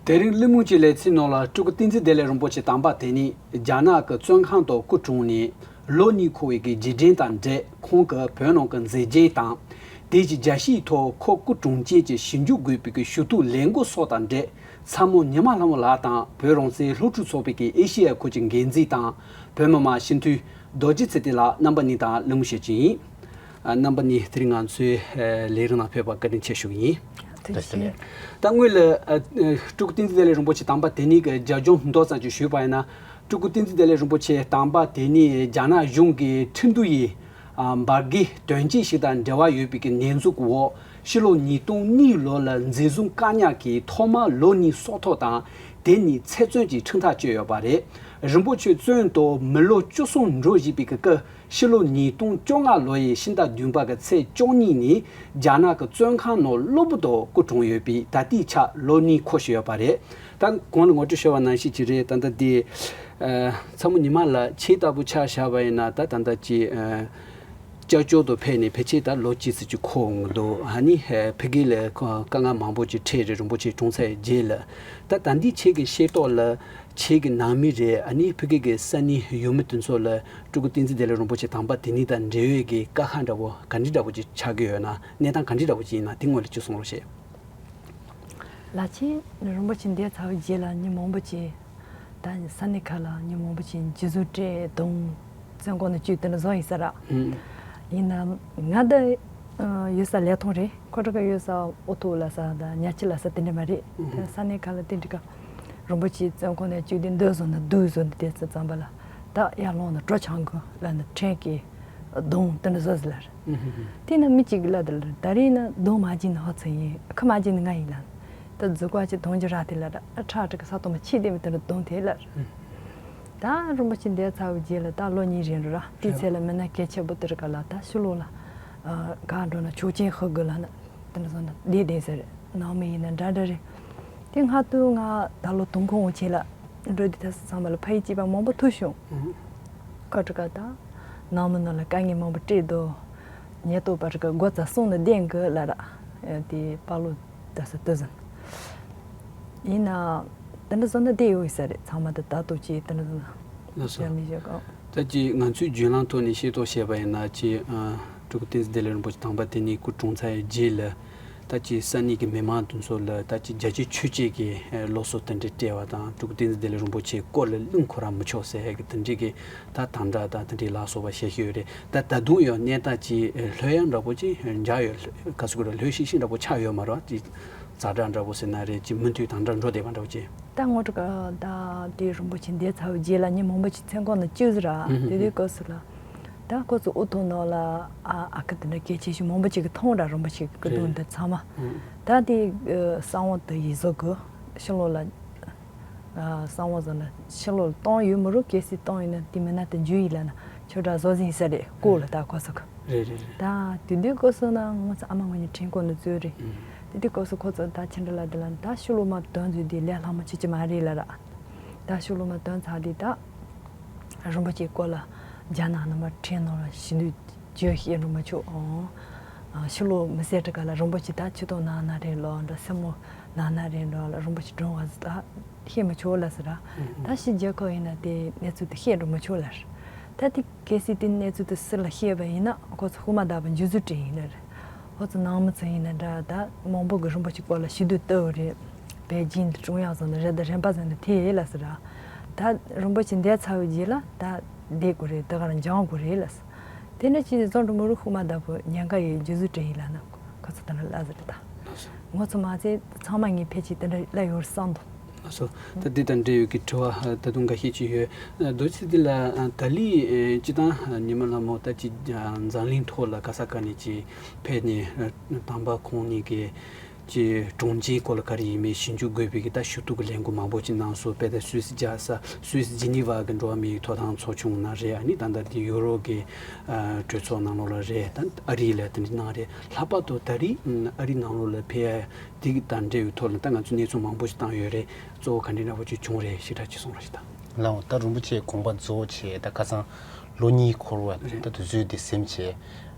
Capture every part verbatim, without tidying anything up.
དེ་རིང་གླེང་མོལ་གྱི་ལེ་ཚན་ནང་ལ་སྤྲུལ་སྐུ་བསྟན་འཛིན་བདེ་ལེགས་རིན་པོ་ཆེ་དམ་པ་དེ་ཉིད་རྒྱ་ནག་གི་བཙོན་ཁང་དུ་སྐུ་གྲོངས་ནས་ལོ་གཉིས་འཁོར་བའི་གི་རྗེས་དྲན་དང་འབྲེལ། ཁོང་གི་བོད་ནང་གི་མཛེས་རྒྱན་དང་། དེ་བཞིན་རྒྱལ་སྤྱིའི་ཐོག་ཁོ་སྐུ་གྲོངས་རྐྱེན་གྱི་ཞིབ་འཇུག་དགོས་པའི་གི་ཞུ་གཏུག་ལས་འགུལ་སོགས་དང་འབྲེལ། ཚ་མོ་ཉི་མ་ལྷ་མོ་ལགས་དང་བོད་རང་བཙན་སློབ་ཕྲུག་ཚོགས་པའི་གི་ཨེ་ཤེ་ཡ་ཁུལ་གྱི་འགན་འཛིན་དང་། བོད་མི་མང་སྤྱི་འཐུས་རྡོ་རྗེ་ཚེ་བརྟན་ལགས་རྣམ་པ་གཉིས་དང་གླེང་མོལ་བྱེད་ཀྱི་ཡིན། ཨ། རྣམ་པ་གཉིས་དེ་རིང་ང་ཚོའི་ཨ་ལས་རིམ་ནང་ཕེབས་པར་བཀའ་དྲིན་ཆེ་ཞུ་གི་ཡིན། ཐུགས་རྗེ་ཆེ། ད་སྔོན་ལ་ཨ་ཨ་སྤྲུལ་སྐུ་བསྟན་འཛིན་བདེ་ལེགས་རིན་པོ་ཆེ་དམ་པ་དེ་ཉིད་ཀྱི་རྒྱབ་ལྗོངས་མདོ་ཙམ་ཅིག་ཞུས་པ་ཡིན་ན། སྤྲུལ་སྐུ་བསྟན་འཛིན་བདེ་ལེགས་རིན་པོ་ཆེ་དམ་པ་དེ་ཉིད་རྒྱ་ནག་གཞུང་གི་ཁྲིན་ཏུའུ་ཡི་ཨ་འབར་གས་དོན་རྐྱེན་ཞིག་དང་འབྲེལ་བ་ཡོད་པའི་གི་ཉེས་འཛུགས་འོག་ཕྱི་ལོ་ཉིས་སྟོང་གཉིས་ལོ་ལ་འཛིན་བཟུང་བཀག་ཉར་གྱིས་ཐོག་མར་ལོ་གཉིས་སྲོག་ཐོག་དང་། དེ་ནས་ཚེ་བཙོན་གྱི་ཁྲིམས་ཐག་བཅད་ཡོད་པ་རེད། རིན་པོ་ཆེ་བཙོན་དུ་མི་ལོ་བཅུ་གསུམ་འགྲོ་བཞིན་པའི་གི་སྐབས། ཕྱི་ལོ་ཉིས་སྟོང་བཅོ་ལྔ་ལོ་ཡི་ཕྱི་ཟླ་བདུན་པ་གི་ཚེས་བཅུ་གཉིས་ཉིན་རྒྱ་ནག་གི་བཙོན་ཁང་ནང་གློ་བུར་དུ་སྐུ་གྲོངས་ཡོད་པས། ད་ལྟའི་ཆར་ལོ་གཉིས་འཁོར་བཞིན་ཡོད་པ་རེད། ད་གོང་ལ་ངོ་སྤྲོད་ཞུས་པ་ནང་བཞིན་གྱི་རེད། ད་ལྟ་དེ་ཨ་ཚ་མོ་ཉི་མ་ལགས་ཁྱེད་ལྟ་བུ་ཆ་བཞག་པ་ཡིན་ན། ད་ད་ལྟ་ཀྱི་ཨ་སྐྱབས་བཅོལ་དུ་ཕེབས་ནས་ཕལ་ཆེར་ད་ལོ་གཅིག་ཙམ་ཅིག་འཁོར་འདུག་ཨ་ནི་ཨ་ཕ་གི་ལ་དཀའ་ངལ་མང་པོ་ཅིག་འཕྲད་རེད། རིན་པོ་ཆེ་གྲོངས་ཚར་རྗེས་ལ། ད་ད་ལྟའི་ཁྱེད་ཀྱི་ཤེས་རྟོགས་ལ། ཁྱེད་ཀྱི་ནང་མི་རེད། ཨ་ནི་ཕ་གི་གི་ས་གནས་ཡུལ་མི་དེ་ཚོ་ལ་སྤྲུལ་སྐུ་བསྟན་འཛིན་བདེ་ལེགས་རིན་པོ་ཆེ་དམ་པ་དེ་ཉིད་དང་འབྲེལ་ཡོད་ཀྱི་བཀའ་ཤག་འདྲ་བོ་ག་འདྲ་འདྲ་བོ་ཅིག་ཆགས་ཀྱི་ཡོད་ན། གནས་སྟངས་ག་འདྲ་འདྲ་བོ་ཅིག་ཡིན་ན། དེ་སྔོན་ལ་ཅིག་གསུང་རོགས་བྱེད། ལགས་ཆེན། རིན་པོ་ཆེ་འདས་ཚར་བའི་རྗེས་ལ་མི་མང་པོ་ཅིག་ད་ས་གནས་ཁག་ལ་མི་མང་པོ་ཅིག་འཇུ་བཟུང་སྤྲད། རྡུང་། བཙོན་ཁང་ནང་བཅུག། དེ་འདྲ་བཟོ་ཡིན་ས་རེད། ཨང་། ཡིན་ནའང་ང་ད་ཡོད་ས་ལི་ཐང་རེད། ཁོ་ཚོ་གི་ཡོད་ས་ཨོ་ཐུག་ལབ་ས་དང་ཉག་ཆུ་ལབ་ས་དེ་འདྲ་མ་རེད། ཨང་། ད་ས་གནས་ཁག་ལ་དེ་འདྲ་གི་རིན་པོ་ཆེ་བཙོན་ཁང་ནང་བཅུག་སྟེ་འདུག་བཟོ་ན་སྡུག་བཟོ་ན། དེ་ཚོ་ཙམ་པ་ལ་ད་ཡར་ལངས་ན་གྲོ་ཆང་གི་ལབ་ན་ཕྲན་གྱིས་རྡུང་། དེ་འདྲ་བཟོ་ཟེར་ལབ་རེད། ཨང་། དེ་ན་མི་གཅིག་གིས་ལབ་དེ་ལ། ད་རེས་ན་རྡུང་མ་བྱས་ན་ཧ་ཚང་ཡིན། ཁ་མ་བྱས་ན་ང་ཡིན་ལབ། ད་རྫུ་བཀག་ཅིག་གཏོང་རྒྱུ་རག་དེ་ལ་ར་ཁྲག་དྲི་གི་ས་སྟོང་མ་ཕྱིས་དེ་མི་དེ་འདྲ་རྡུང་དེ་ལབ་རེད། ད་རིན་པོ་ཆེ་འདས་ཚར་བའི་རྗེས་ལ་ད་ལོ་གཉིས་རིང་རེད་ར། དེའི་ཚེ་ལ་མི་སྣ་གལ་ཆེ་པོ་དེ་རིགས་ག་ལ་ད་ཕྱི་ལོགས་ལ་ཨ་ག་འགྲོ་ན་ཆོག་མཆན་ཞུ་དགོས་ལབ་ན་དེ་འདྲ་བཟོ་ན་བསྡད་བསྡད་ས་རེད། ནང་མི་ཡིན་ན་འདྲ་འདྲ་རེད། དེ་སྔ་དུས་ང་ད་ལོ་དུས་འཁོར་འོང་ཆེད་ལ་འགྲོ་དུས་ད་ཚང་མ་ལ་ཕ་ཡུལ་གཅིག་པ་མང་པོ་ཐུག་བྱུང་། ཨང་། ཁོ་ཚོ་ག་ད་ནང་མི་ནང་ལ་དཀའ་ངལ་མང་པོ་སྤྲད་འདུག་ཉེན་རྟོག་པ་ཚོ་ག་སྒོ་རྩ་བཟུང་ནས་བསྡད་དགོས་ལབ་ར། དེ་པ་ལོ་ད་ས་ཏུ་ཟིན། ཡིན་ན་དེ་འདྲ་བཟོ་ན་བསྡད་ཡོད་ས་རེད། ཚང་མ་ད་ད་ལྟོ་ཅིག་དེ་འདྲ་བཟོ་ན། ལགས་སོ། ཡང་མི་བཞག་གོ། ད་ཅི་ང་ཚོའི་བརྒྱུད་ལམ་ཐོག་ནས་ཤེས་རྟོགས་བྱས་པ་ཡིན་ན། ཅི་ཨ་སྤྲུལ་སྐུ་བསྟན་འཛིན་བདེ་ལེགས་རིན་པོ་ཆེ་དམ་པ་དེ་ཉིད་སྐུ་གྲོངས་ཚར་རྗེས་ལ། ད་ཅི་ས་གནས་ཀྱི་མི་མང་དེ་ཚོ་ལ་ད་ཅི་རྒྱ་ཆེའི་ཆོས་བྱེད་ཀྱི་ཨ་སློབ་གསོ་དེ་འདྲ་སྤྲད་པ་དང་། སྤྲུལ་སྐུ་བསྟན་འཛིན་བདེ་ལེགས་རིན་པོ་ཆེའི་སྐོར་ལ་གླེང་ཁོ་རང་མི་ཆོག་ཟེར་ཡ་གི་དེ་འདྲའི་གི་ད་དམ་བསྒྲགས་དང་དེ་འདྲའི་ལ་སོགས་པ་བྱེད་ཀྱི་ཡོད་རེད། ད་ད་དུང་ཡང་གནས་སྟངས་ཅིག་ལྷོད་ཡངས་འདྲ་པོ་ཅིག་འཇགས་ཡོད། ག་ཟེར་དགོས་རེད། ལྷོད་ཤིག་ཤིག་འདྲ་པོ་ཆགས་ཡོད་མ་རེད་པ། ཅིག་ཛ་དྲག་འདྲ་པོ་ཟེར་ན་རེད། ཅིག་མུ་མཐུད་དམ་བསྒྲགས་འགྲོ་བསྡད་པ་འདྲ་པོ་ཅིག་ད་ངོ་སྤྲོད་ག་ད་དེ་རིན་པོ་ཆེ་འདས་ཚར་བའི་རྗེས་ལ་མི་མང་པོ་ཅིག་བཙོན་ཁང་ནང་བཅུག་ཟེར་ར། ཨུ་ཧུ། དེ་དུས་སྐབས་སུ་ལ་ད་ཁོ་ཚོ་ཨོ་ཐོག་ནང་ལ་ཨ་ཨ་ཁུ་དེ་འདྲ་གལ་ཆེ་ཤོས་མང་པོ་ཅིག་གིས་མཐོང་ར། རིན་པོ་ཆེ་གི་སྐུ་གདུང་འདི་ཚང་མ། ཨུ། ད་དེ་ཨ་གསང་བ་དེ་ཡི་བཟོ་དགོས། ཕྱི་ལོགས་ལ་ཨ་གསང་བ་བཟོ་ན་ཕྱི་ལོགས་ལ་གཏོང་ཡོད་མི་རུང་། གལ་སྲིད་གཏོང་ཡོད་ན་དེ་མི་སྣ་དེ་འཇུ་ཡི་ལབ་ན་ཁྱོད་འདྲ་བཟོ་ཟིན་ས་རེད། ལྐོག་ལ་ད་ཁོ་ཚོ་གི། རེད་རེད་རེད། ད་དེ་དུས་སྐབས་སུ་ན་ངོ་ཚ་ཨ་མ་ངོ་ཉིད་ཁྲིན་ཀོ་ནི་གཙོས་རེད། ཨུ། དེ་དུས་སྐབས་སུ་ཁོ་ཚོ་ད་ཁྱེད་འདྲ་ལ་དེ་ལ་ད་ཕྱི་ལོགས་མ་དོན་མཛད་དེ་ལས་སླ་མོ་བྱེད་ཀྱི་མ་རེད་ལབ་ར། ད་ཕྱི་ལོགས་མ་དོན་ཚར་དུས་ད་རིན་པོ་ཆེའི་སྐོར་ལ་རྒྱ་ནག་ནང་མ་ཁྲིན་ནང་ལ་ཞི་འདུས་བྱོས་ཞེས་འགྲོ་མ་ཆོག་ཨང་། ཕྱི་ལོགས་མི་སེར་དེ་ག་ལ་རིན་པོ་ཆེ་ད་ཆུ་ཐོག་ནང་ན་རེད་ལོ་འདྲ། སེ་མོ་ནང་ན་རེད་འགྲོ་ལ། རིན་པོ་ཆེ་གྲོངས་པ་ད་བཤད་མི་ཆོག་ལབ་ཟེར་ར། ད་ཕྱི་རྒྱལ་ཁབ་ཡིན་ན་དེ་གནས་ཚུལ་དེ་བཤད་འགྲོ་མི་ཆོག་ལབ་ར། ད་དེ་གལ་སྲིད་དེ་གནས་ཚུལ་དེ་ཕྱི་ལ་བཤད་པ་ཡིན་ན་ཁོ་ཚོ་ཧུ་མ་ད་པ་འཇུ་བཟུང་སྤྲད་ཡིན་ལབ་ར། ཁོ་ཚོ་ནང་མི་ཚོ་ཡིན་ན་འདྲ། ད་མང་པོ་གི་རིན་པོ་ཆེ་སྐོར་ལ་ཞི་འདུས་བཏབ་པ་རེད། པེ་ཅིན་དེ་ཀྲུང་དབྱང་ཟེར་ན་རེད། ད་རིམ་པ་ཟེར་ན་དེ་ལབ་ཟེར་ར། ད་རིན་པོ་ཆེ་འདས་ཚར་བའི་རྗེས་ལ་ད་བསྡད་དགོས་རེད། དེ་གར་འགྱངས་དགོས་རེད་ལབ་ཟེར། དེ་འདྲ་ཅིག་བཟོ་འགྲོ་མི་རུང་། ཧུ་མ་ད་པ་ཉེན་ཁ་ཡོད། འཇུ་བཟུང་སྤྲད་ཡིན་ལབ་ན་ཁོ་ཚོ་དེ་འདྲ་ལབ་ཟེར་རེད། ད་ངོ་ཚ་མ་ཚད་ཚང་མ་ངས་ཕལ་ཆེར་དེ་འདྲ་ལབ་ཡོད་རེད་བསམ་འདུག་ལགས་སོ། ད་འདི་དང་འབྲེལ་ཡོད་ཀྱི་དྲི་བ་ད་དུང་འགའ་ཤས་ཅིག་ཡོད། རྡོ་རྗེ་འདི་ལ་ད་ལི་སྤྱི་བཏང་ཉི་མ་ལྷ་མོ་ད་ཅི་འཛམ་གླིང་ཐོག་ལ་ག་ས་ག་ནས་ཅི་ཕེབས་ནས་དམ་པ་ཁོང་གཉིས་ཀྱི་ཅི་གྲོངས་རྐྱེན་སྐོར་ལ་ག་རེ་ཡིན་མིན་ཞིབ་འཇུག་དགོས་པའི་གི་ད་ཞུ་གཏུག་གི་ལས་འགུལ་མང་པོ་ཅིག་གནང་སོང་། དཔེར་ན་སུད་སི་རྒྱལ་ས་སུད་སི་ཇི་ནི་ཝ་གི་འགྲོ་བ་མིའི་ཐོབ་ཐང་ཚོགས་ཆུང་ནང་རེད། ཨ་ནི་ད་ལྟ་དེ་ཡུ་རོབ་ཀྱི་གྲོས་ཚོགས་ནང་ལོགས་ལ་རེད། ད་ཨ་རི་ལ་དེ་འདྲ་གནང་རེད། ལྷག་པར་དུ་ད་རེས་ཨ་རི་ནང་ལོགས་ལ་ཕེབས་ཡ་དེ་དང་འབྲེལ་བའི་ཐོག་ལ་ད་ང་ཚོས་གནས་ཚུལ་མང་པོ་ཞིག་བཏང་ཡོད་རེད། གཙོ་བོ་ག་འདྲའི་འདྲ་པོ་ཅིག་བྱུང་རེད། ཞིབ་ཕྲ་ཅིག་གསུང་རོགས་ཞུ་དང་། ལགས་འོང་། ད་རིན་པོ་ཆེ་དགོངས་པ་རྫོགས་བྱས། ད་ཁ་སང་ལོ་གཉིས་འཁོར་བ་རེད། ད་དུས་ཚོད་དེ་ཟིན་བྱས།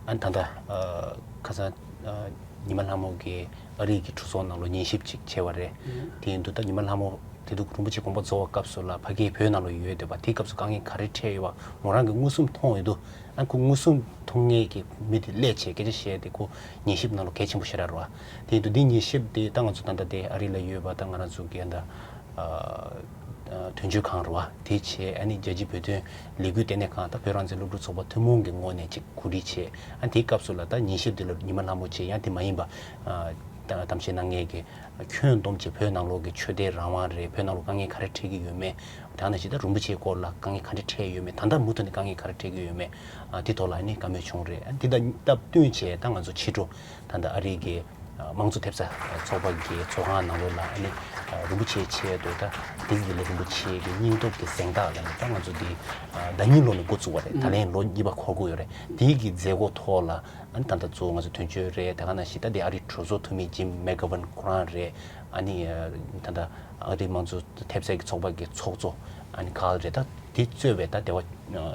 ཨ་ནི་ད་ལྟ་ཨ་ཁ་སང་ཨ་ ཉི་མ་ལྷ་མོ་གིས་ཨ་རིའི་གི་གྲོས་ཚོགས་ནང་ལོགས་ཉན་ཞིབ་ཅིག་བྱས་པ་རེད། དེ་ཡིན་དུས་ད་ཉི་མ་ལྷ་མོ་དེ་དུས་རིན་པོ་ཆེ་དགོངས་པ་རྫོགས་པའི་སྐབས་སུ་ལ་ཕ་གིར་བོད་ནང་ལོགས་ཡོད་བསྡད་པ་དེའི་སྐབས་སུ་དཀའ་ངལ་ག་རེ་འཕྲད་ཡོད་པ་མོ་རང་གིས་མངོན་སུམ་མཐོང་ཡོད་དུས། ཨ་ཁོ་མངོན་སུམ་མཐོང་མཁན་གྱི་མི་དེ་སླེབས་བྱས་སྐད་ཆ་བཤད་དེ་ཁོ་ཉན་ཞིབ་ནང་ལོགས་གལ་ཆེན་པོ་ཞེ་དྲག་རེད་བ། དེ་ཡིན་དུས་འདི་ཉན་ཞིབ་དེ་ད་ང་ཚོ་ད་ལྟ་དེ་ཨ་རི་ལ་ཡོད་པ་ད་ང་རང་ཚོ་གི་ད་དོན་གཅོད་ཁང་རེད་བ། དེ་བྱས་ཨ་ནི་རྒྱལ་སྤྱིའི་བོད་དོན་ལས་འགུལ་ལྟེ་གནས་ཁང་ད་བོད་རང་བཙན་སློབ་ཕྲུག་ཚོགས་པ་ཐུན་མོང་གི་ངོས་ནས་ཅིག་གོ་སྒྲིག་བྱས། ཨ་དེའི་སྐབས་སུ་ལ་ད་ཉན་ཞིབ་དེ་ལ་ཉི་མ་ལྷ་མོ་བྱས། ཡང་དེ་མ་ཡིན་པ་ཨ་ད་གཏམ་བཤད་གནང་མཁན་གྱི་ཁྱོན་བསྡོམས་བྱས་བོད་ནང་ལོགས་ཀྱི་ཆོས་དད་རང་དབང་རེད། བོད་ནང་ལོགས་དཀའ་ངལ་ག་རེ་འཕྲད་ཀྱི་ཡོད་མེད། དེ་ནང་བཞིན་ད་རིན་པོ་ཆེའི་སྐོར་ལ་དཀའ་ངལ་ག་འདྲ་འཕྲད་ཡོད་མེད། ད་ལྟ་མུ་མཐུད་ནས་དཀའ་ངལ་ག་རེ་འཕྲད་ཀྱི་ཡོད་མེད། ཨ་དེ་ཐོག་ལ་ཨ་ནི་བཀའ་མོལ་བྱུང་རེད། ཨ་དེ་དང་སྟབས་བསྟུན་བྱས་ད་ང་ཚོ་ཕྱི་དྲོ་ད་ལྟ་ཨ་རི་གི་ཨ་དམངས་གཙོ་ཐེབས་རྩ་ཚོགས་པ་གི་ཚོགས་ཁང་ནང་ལོགས་ལ་ཨ་ནི་ཨ་རིན་པོ་ཆེའི་ཆེད་དུ་ད་དེ་གི་ལས་རིན་པོ་ཆེ་གི་སྙིང་སྟོབས་ཀྱི་གཟེངས་རྟགས་ལ་ནི་ད་ང་ཚོ་འདི་ཨ་ཟླ་ཉིན་ལོ་ནས་འགོ་བཙུགས་པ་རེད། ད་ལན་ལོ་གཉིས་པ་འཁོར་གྱི་ཡོད་རེད། དེའི་གི་མཛད་སྒོ་ཐོག་ལ་ཨ་ནི་ད་ལྟ་གཙོ་བོ་ང་ཚོ་དོན་གཅོད་རེད། དེ་ག་ནང་བཞིན་ད་དེ་ཨ་རིའི་གྲོས་ཚོགས་འཐུས་མི་ཇིམ་མེག་གྷ་ཝན་ཁོ་རང་རེད། ཨ་ནི་ཨ་ད་ལྟ་ཨ་རིའི་དམངས་གཙོ་ཐེབས་རྩའི་གི་ཚོགས་པ་གི་ཚོགས་གཙོ་ཨ་ནི་ཀཱལ་རེད། ད་དེ་གཙོས་པའི་ད་དེ་བ་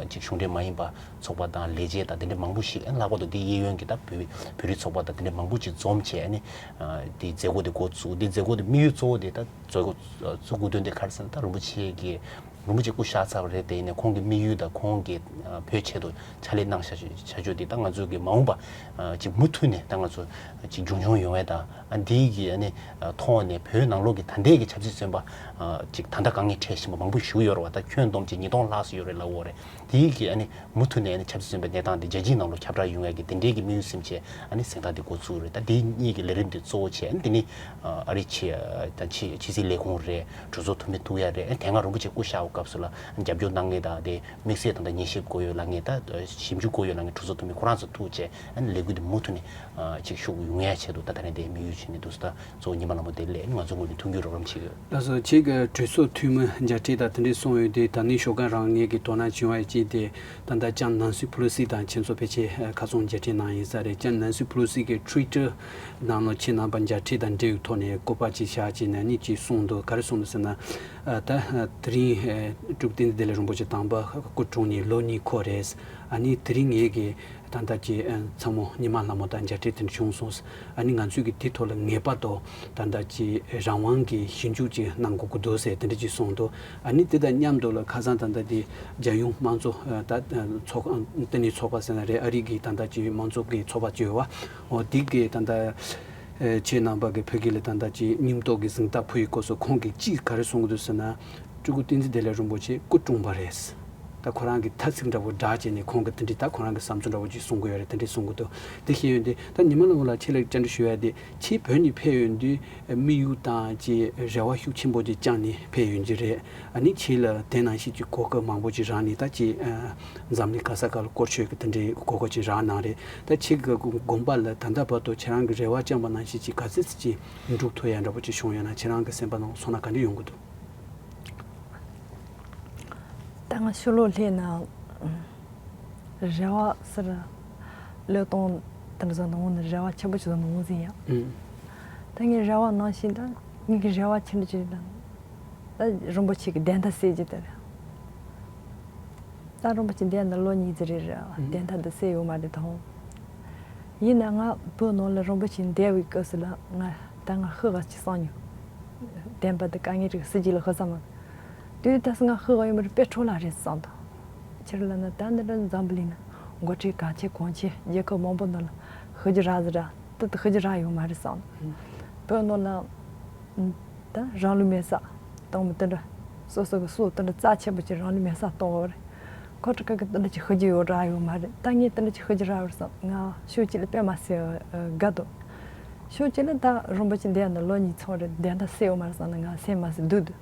ཅིག་གཞུང་འབྲེལ་མ་ཡིན་པ་ཚོགས་པ་དང་ལས་བྱེད་དང་དེ་འདྲ་མང་པོ་ཞིག་ཨ་ནི་ལྷག་པར་དུ་དེ་གཡས་གཡོན་གྱི་ད་བོད་བོད་རིགས་ཚོགས་པ་དང་དེ་འདྲ་མང་པོ་ཞིག་འཛོམས་བྱས། ཨ་ནི་དེ་མཛད་སྒོ་དེ་འགོ་བཙུགས། དེ་མཛད་སྒོ་དེ་དམིགས་ཡུལ་གཙོ་བོ་དེ་ད་མཛད་སྒོ་བཙུགས་དགོས་དོན་དེ་ག་རེ་ཟེར་ན། ད་རིན་པོ་ཆེ་གི་རིན་པོ་ཆེ་སྐུ་གཤེགས་ཚར་བ་རེད། དེ་ཡིན་ནའི་ཁོང་གི་དམིགས་ཡུལ་དང་ཁོང་གིས་བོད་ཆེད་དུ་ཕྱག་ལས་གནང་བཞག་བྱ་རྒྱུ་དེ་ད་ང་ཚོ་གི་མ་འོངས་པ་ཅིག་མུ་མཐུད་ནས་ད་ང་ཚོ་ཅིག་རྒྱུན་འཁྱོངས་ཡོང་བའི་དང་། ཨ་འདིའི་གི་ཨ་ནི་ཐོག་ནས་བོད་ནང་ལོགས་ཀྱི་ད་ལྟའི་གི་ཆབ་སྲིད་བཙོན་པ་ཅིག་ད་ལྟ་དཀའ་ངལ་འཕྲད་བཞིན་པ་མང་པོ་ཞིག་ཡོད་རེད་བ། ད་ཁྱོན་བསྡོམས་ཀྱིས་ཉིས་སྟོང་ལྷག་ཙམ་ཡོད་རེད་ལབ་ཡོད་རེད། དེའི་གི་ཨ་ནི་མུ་མཐུད་ནས་ཨ་ནི་ཆབ་སྲིད་བཙོན་པའི་གནས་སྟངས་དེ་རྒྱལ་སྤྱིའི་ནང་ལོགས་ཁྱབ་བསྒྲགས་ཡོང་ཡ་གི་དེ་འདྲའི་གི་དམིགས་ཡུལ་ཟིན་བྱས་ཨ་ནི་གཟེངས་རྟགས་དེ་འགོ་བཙུགས་རེད། ད་དེ་གཉིས་ཀྱི་ལས་རིམ་དེ་གཙོ་བོ་བྱས། ཨ་ནི་དེ་ནི་ཨ་རི་ཕྱི་དང་ཕྱི་ཕྱི་སྲིད་ལས་ཁུངས་རེད། གྲོས་ཚོགས་འཐུས་མི་ཐུག་ཡ་རེད། ཨ་ནི་དེ་སྔ་རིན་པོ་ཆེ་སྐུ་གཤེགས་པའི་སྐབས་སུ་ལ་རྒྱབ་སྐྱོར་གནང་མཁན་དང་དེ་དམིགས་བསལ་ད་ལྟ་ཉན་ཞིབ་དགོས་ཡོད་ལབ་མཁན། ད་ཞིབ་འཇུག་དགོས་ཡོད་ལབ་མཁན་གྲོས་ཚོགས་འཐུས་མི་ཁོ་རང་ཚོ་ཐུག་བྱས་ཨ་ནི་ལས་འགུལ་དེ་མུ་མཐུད་ནས་ཅིག་ཤུགས་ཡོང་ཡ་ཆེད་དུ་ད་ད་རིང་དེ་དམིགས་ཡུལ་བྱས་ནས་འདུག་ཟེར། ད་གཙོ་བོ་ཉི་མ་ལྷ་མོ་དེ་སླེབས་ནས་ང་ཚོ་ངོས་ནས་མཐུན་འགྱུར་རོགས་རམ་བྱེད་ཀྱི་ཡོད། ལགས་སོ། ཁྱེད་ཀྱི་གྲོས་ཚོགས་འཐུས་མི་མཇལ་འཕྲད་དང་དེ་འདྲའི་གསུངས་ཡོད་དུས། ད་ནི་ཞོགས་ཀ་རང་ངེད་ཀྱི་དོ་སྣང་བྱུང་བ་ཅིག་དེ་ད་ལྟ་ལྕམ་ནན་སི་ཕེ་ལོ་སི་དང་ཁྱེད་ཚོ་ཕལ་ཆེར་ཁ་སང་མཇལ་འཕྲད་གནང་ཡིན་ས་རེད། ལྕམ་ནན་སི་ཕེ་ལོ་སི་གི་ཊུའི་ཊར་ནང་ལ་ཁྱེད་རྣམ་པ་མཇལ་འཕྲད་དང་འབྲེལ་བའི་ཐོག་ནས་བཀོད་པ་ཅིག་བཞག་ཅིག་ནས་ནི་ཅིག་གསུངས་འདུག་ག་རེ་གསུངས་འདུག་ཟེར་ན། ད་དེ་རིང་སྤྲུལ་སྐུ་བསྟན་འཛིན་བདེ་ལེགས་རིན་པོ་ཆེ་དམ་པ་སྐུ་གྲོངས་ནས་ལོ་གཉིས་འཁོར་རེད། ཨ་ནི་དེ་རིང་ངེད་ཀྱི་ད་ལྟ་ཀྱི་ཨ་ཚ་མོ་ཉི་མ་ལྷ་མོ་དང་མཇལ་འཕྲད་དེ་འདྲ་བྱུང་སོང་། ཨ་ནི་ང་ཚོས་ཀྱི་དེ་ཐོག་ལ་ངེས་པར་དུ་ད་ལྟ་ཀྱི་རང་དབང་གི་ཞིབ་འཇུག་ཅིག་གནང་དགོས་ཀྱི་འདུག་ཟེར་དེ་འདྲ་ཅིག་གསུངས་འདུག་ཨ་ནི་དེ་དང་མཉམ་དུ་ལ་ཁ་སང་ད་ལྟ་དེ་རྒྱལ་ཡོངས་དམངས་གཙོ་ཨ་ད་ཚོགས་ཨ་ལྟེ་གནས་ཚོགས་པ་ཟེར་ན་རེད། ཨ་རི་གི་ད་ལྟ་ཀྱི་དམངས་གཙོ་གི་ཚོགས་པ་ཅིག་ཡོད་བ། འོ་དེ་གི་ད་ལྟ་ཨ་ཁྱེད་རྣམ་པ་གི་ཕ་གི་ལ་ད་ལྟ་ཀྱི་མཉམ་གཏོགས་ཀྱི་གཟེངས་རྟགས་ཕུལ་བའི་སྐབས་སུ་ཁོང་གིས་ཅིག་ག་རེ་གསུང་གི་འདུག་ཟེར་ན། སྤྲུལ་སྐུ་བསྟན་འཛིན་བདེ་ལེགས་རིན་པོ་ཆེ་སྐུ་གྲོངས་པ་རེད། ད་ཁོ་རང་གི་ཐ་ཚིག་འདྲ་པོ་བསྒྲགས་བྱས་ནས་ཁོང་གིས་དེ་འདྲའི་ད་ཁོ་རང་གི་བསམ་ཚུལ་འདྲ་པོ་ཅིག་གསུང་གི་ཡོད་རེད། དེ་འདྲའི་གསུང་གི་འདུག་དེ་ཤེས་ཡོན་དེ་ད་ཉི་མ་ལྷ་མོ་ལགས་ཁྱེད་ལ་བཅར་འདྲི་ཞུ་ཡ་དེ། ཁྱེད་བོད་ནས་ཕེབས་ཡོང་དུས་དམིགས་ཡུལ་དང་ཅིག་རེ་བ་ཤུགས་ཆེན་པོ་ཅིག་བཅངས་ནས་ཕེབས་ཡོང་གི་རེད། ཨ་ནི་ཁྱེད་ལ་དེ་ནང་བཞིན་གྱི་གོ་སྐབས་མང་པོ་ཅིག་རག་ནས་ད་ཅིག་འཛམ་གླིང་ག་ས་ག་ལ་སྐོར་ཆོད་ཀྱི་དེ་འདྲའི་གོ་སྐབས་ཅིག་རག་གནང་རེད། ད་ཁྱེད་ཀྱི་དགོངས་པ་ལ་ད་ལྟ་བར་དུ་ཁྱེད་རང་གི་རེ་བ་བཅངས་པ་ནང་བཞིན་ཅིག་ག་ཚོད་ཅིག་འགྲུབ་ཐུབ་ཡ་འདྲ་པོ་ཅིག་བྱུང་ཡོད་ན། ཁྱེད་རང་གི་སེམས་པ་ནང་ཚོར་སྣང་ག་འདྲ་ཡོང་གི་འདུག་ད་ང་ཕྱི་ལོགས་སླེབས་ན་རེ་བ་ཟེར། བློས་གཏོང་དེ་འདྲ་ཟེར་ནོ་ནི་རེ་བ་ཆེན་པོ་ཅིག་ཟེར་ནོ་ཟིན་ཡང་། ཨུམ། ད་ངའི་རེ་བ་ནང་བཞིན་ད་ངའི་གི་རེ་བ་ཆེན་པོ་ཅིག་ད་ད་རིན་པོ་ཆེ་གི་བདེན་མཐའ་གསལ་རྒྱུ་དེ་རེད། ད་རིན་པོ་ཆེ་འདས་ནས་ལོ་གཉིས་ཙམ་རེད་རེད། ཨུམ། བདེན་མཐའ་འདི་གསལ་ཡོད་མ་རེད་དང་། ཡིན་ན་ང་བོད་ནང་ལ་རིན་པོ་ཆེ་འདས་པའི་སྐབས་སུ་ལ་ང་ད་ང་ཤི་ག་ཅིག་བསམ་མྱོང་། བདེན་པ་འདི་དཀའ་ངལ་རིགས་སྲིད་ཇུས་ལ་ཤི་བསམ་མ། དུས་ད་སུ་ང་ཤི་ག་ཡོད་མ་རེད། དཔེ་འཕྲོ་བརླག་རེད་བསམ་དང་། ཕྱིར་ལ་ན་ད་འདི་འདྲ་འཛམ་བུ་གླིང་ན་འགོ་ཁྲིད་གང་ཆེ་གང་ཆེ་རྒྱལ་ཁབ་མང་པོ་ནང་ལ་ཤི་རྒྱུ་རག་ཟེར་ར་ཏི་ཏི་ཤི་རྒྱུ་རག་ཡོད་མ་རེད་བསམ། བོད་ནང་ལ་ད་རང་ལུས་མེར་སྲེག་གཏོང་མི་དེ་འདྲ་སོ་སོ་གི་སྲོག་དེ་འདྲ་རྩ་ཆེན་པོ་ཅིག་རང་ལུས་མེར་སྲེག་གཏོང་བ་རེད། ཁོ་ཚོ་ག་གི་དེ་འདྲ་ཅིག་ཤི་རྒྱུ་ཡོད་རག་ཡོད་མ་རེད། ད་ངས་དེ་འདྲ་ཅིག་ཤི་རྒྱུ་རག་ཡོད་བསམ། ང་ཕྱོགས་གཅིག་ལ་དཔེ་མ་སྲིད་དགའ་འདུག་ཕྱོགས་གཅིག་ལ་ད་རིན་པོ་ཆེ་འདས་ནས་ལོ་གཉིས་ཚར་རེད། བདེན་མཐའ་གསལ་ཡོད་མ་རེད་བསམ་ནས་ང་སེམས་མ་སྲིད་སྡུག་འདུག་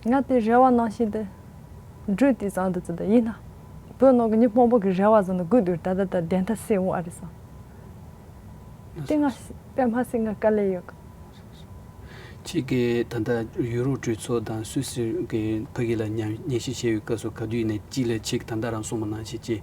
ང་དེ་རེ་བ་ནང་བཞིན་དུ་འགྲུབ་དུས་བསམ་འདུག་ཙི་ད་ཡིན་ན་བོད་ནང་གི་མི་མང་པོ་གི་རེ་བ་བཟུང་ནས་སྒུག་འདུག་ད་ད་ད་བདེན་མཐའ་གསལ་འོང་ཨ་རེད་བསམ། དེ་ང་དཔེ་མ་སྲིད་ང་དཀའ་ལས་ཡོད། ཁྱེད་ཀྱིས་ད་ལྟ་ཡུ་རོབ་གྲོས་ཚོགས་དང་སུད་སི་གི་ཕ་གི་ལ་ཉམས་ཉན་ཞིབ་བྱས་པའི་སྐབས་སུ་ག་དུས་ཡིན་ནའི་གཅིག་ལ་ཁྱེད་ཀྱིས་ད་ལྟ་རང་གསུངས་པ་ནང་བཞིན་གྱི་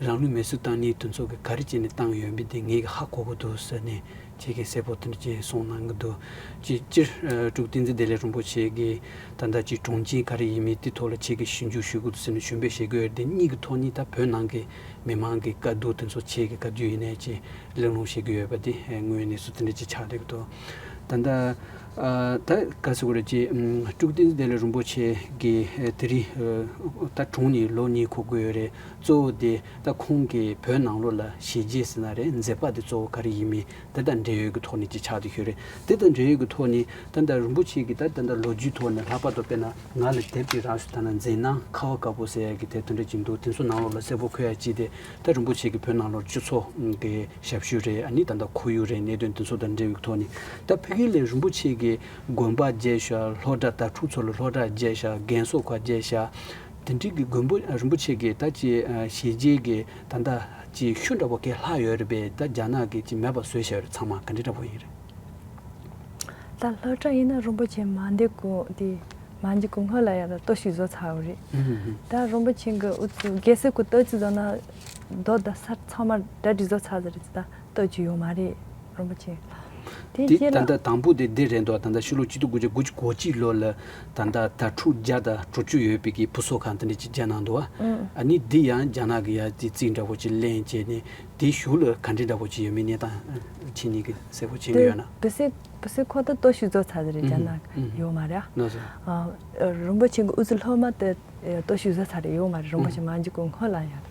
རང་ལུས་མེར་སྲེག་བཏང་ནི་དེ་ཚོ་གི་ག་རེ་བྱས་ནས་བཏང་ཡོད་མེད་དེ་ངེད་ཀྱིས་ཧ་གོ་གི་འདུག་ཟེར་ནས། ཁྱེད་ཀྱིས་གསལ་པོ་དེ་འདྲ་ཅིག་གསུངས་གནང་གི་འདུག་ཅིག་སྤྱིར་ཨ་སྤྲུལ་སྐུ་བསྟན་འཛིན་བདེ་ལེགས་རིན་པོ་ཆེ་གིས་ད་ལྟ་ཅིག་གྲོང་ཁྱེར་ག་རེ་ཡིན་མིན་དེ་ཐོག་ལ་ཁྱེད་ཀྱིས་ཞིབ་འཇུག་ཞུ་དགོས་འདུག་ཟེར་ནས་ཞུ་འབོད་བྱེད་དགོས་ཡོད་རེད། དེ་གཉིས་ཀྱི་ཐོག་ནས་ད་བོད་ནང་གི་མི་མང་གི་དཀའ་སྡུག་དེ་ཚོ་ཁྱེད་ཀྱིས་ག་དུས་ཡིན་ནའི་ཅིག་གླེང་སློང་བྱེད་ཀྱི་ཡོད་པ་དེ་དངོས་ཡོད་གནས་ཚུལ་དེ་འདྲ་ཅིག་ཆགས་བསྡད་ཀྱི་འདུག་ད་ལྟ་ཨ་ད་ག་ཟེར་དགོས་རེད། ཅིག་སྤྲུལ་སྐུ་བསྟན་འཛིན་བདེ་ལེགས་རིན་པོ་ཆེ་གིས་ཨ་དེ་རིང་ཨ་ད་གྲོངས་ནས་ལོ་གཉིས་འཁོར་གྱི་ཡོད་རེད། གཙོ་བོ་དེ་ད་ཁོང་གིས་བོད་ནང་ལོགས་ལ་བྱས་རྗེས་ཟེར་ན་རེད། མཛད་པ་དེ་གཙོ་བོ་ག་རེ་ཡིན་མིན་དེ་དང་འབྲེལ་ཡོད་ཀྱི་ཐོག་ནས་ཅིག་ཆགས་བསྡད་ཡོད་རེད། དེ་དང་འབྲེལ་ཡོད་ཀྱི་ཐོག་ནས་ད་ལྟ་རིན་པོ་ཆེ་གིས་ད་ད་ལྟ་ལོ་རྒྱུས་ཐོག་ནས་ལྷག་པར་དུ་དཔེར་ན་ང་ལ་དེབ་ཅིག་རག་སོང་། ད་ན་མཛད་སྣང་ཁ་བ་དཀར་པོ་ཟེར་ཡ་གི་དེབ་དེ་འདྲ་ཅིག་འདུག་དེ་ཚོ་ནང་ལོགས་ལ་གསལ་པོ་འཁོད་ཡ་ཅིག་དེ་ད་རིན་པོ་ཆེ་གིས་བོད་ནང་ལོགས་སྤྱི་ཚོགས་ཀྱི་ཞབས་ཞུ་རེད། ཨ་ནི་ད་ལྟ་ཁོར་ཡུག་རེད། གནད་དོན་དེ་ཚོ་དང་འབྲེལ་བའི་ཐོག་ནས་ད་ཕ་གི་ལ་རིན་པོ་ཆེ་གིས་དགོན་པ་བརྒྱབ་ཤག་སློབ་གྲྭ་དྭ་ཕྲུག་ཚོ་ལ་སློབ་གྲྭ་བརྒྱབ་ཤག་རྒན་གསོ་ཁང་བརྒྱབ་ཤག་དེ་འདྲའི་གི་མགོན་པོ་རིན་པོ་ཆེ་གི་ད་ཅི་ཨ་བྱས་རྗེས་ཀྱི་ད་ལྟ་ཅི་ཤུགས་འདྲ་པོ་གས་ལྷག་ཡོད་རེད་པས། ད་རྒྱ་ནག་གིས་ཅི་མེད་པ་བཟོས་བཞག་རེད། ཚང་མ་ག་འདྲ་འདྲ་པོ་ཡིན་རེད། ད་སློབ་གྲྭ་ཡིན་ན་རིན་པོ་ཆེ་མ་འདས་གོང་དེ་མ་འཇིག་གོང་སྔོན་ལ་ཡ་ད་གཏོར་བཤིག་བཟོ་ཚར་བ་རེད། ཨུ་ཧུ་ཧུ། ད་རིན་པོ་ཆེ་གི་ཨུ་ཚུགས་རྒྱལ་སྲས་ཀྱི་གཏོར་བཤིག་བཟོ་ན་རྡོ་ད་ས་ཚང་མ་གྲ་སྒྲིག་བཟོ་ཚར་ཟེར་རེད། ད་གཏོར་བཤིག་ཡོད་མ་རེད། རིན་པོ་ཆེ། དེ་དེ་རྗེས་ད་ལ་ལྟ་དང་པོ་དེ་འདི་རེད་འདུག་ད་ལྟ་ཕྱི་ལོ་ཆིག་སྟོང་དགུ་བརྒྱ་དགུ་བཅུ་གོ་གཅིག་ལོ་ལ་ད་ལྟ་དྭ་ཕྲུག་བརྒྱ་དང་དྲུག་ཅུ་ཡོད་པའི་གི་བུ་གསོ་ཁང་དེ་འདྲ་ཅིག་བརྒྱབ་གནང་འདུག་ཨ་ནི་འདི་ཡང་རྒྱ་ནག་གི་ཡ་དེ་རྩིས་འདྲ་པོ་ཅིག་ལེན་བྱས་ནས་དེའི་གཞུག་ལ་ག་འདྲ་འདྲ་པོ་ཅིག་ཡོད་མེད་གནས་སྟངས་ཁྱེད་གཉིས་ཀྱིས་གསལ་པོ་མཁྱེན་གྱི་ཡོད་ན། བུ་སྲིད་བུ་སྲིད་ཁོ་ད་གཏོར་བཤིག་བཟོ་ཚར་རེད། རྒྱ་ནག་ཡོད་མ་རེད། ལགས་སོ། ཨ་རིན་པོ་ཆེ་གི་ཨུ་ཚུགས་སློབ་མ་དེ་གཏོར་བཤིག་བཟོ་ཚར་རེད། ཡོད་མ་རེད། རིན་པོ་ཆེ་མ་འཇིག་གོང་སྔོན་ལ་ཡ་རེད།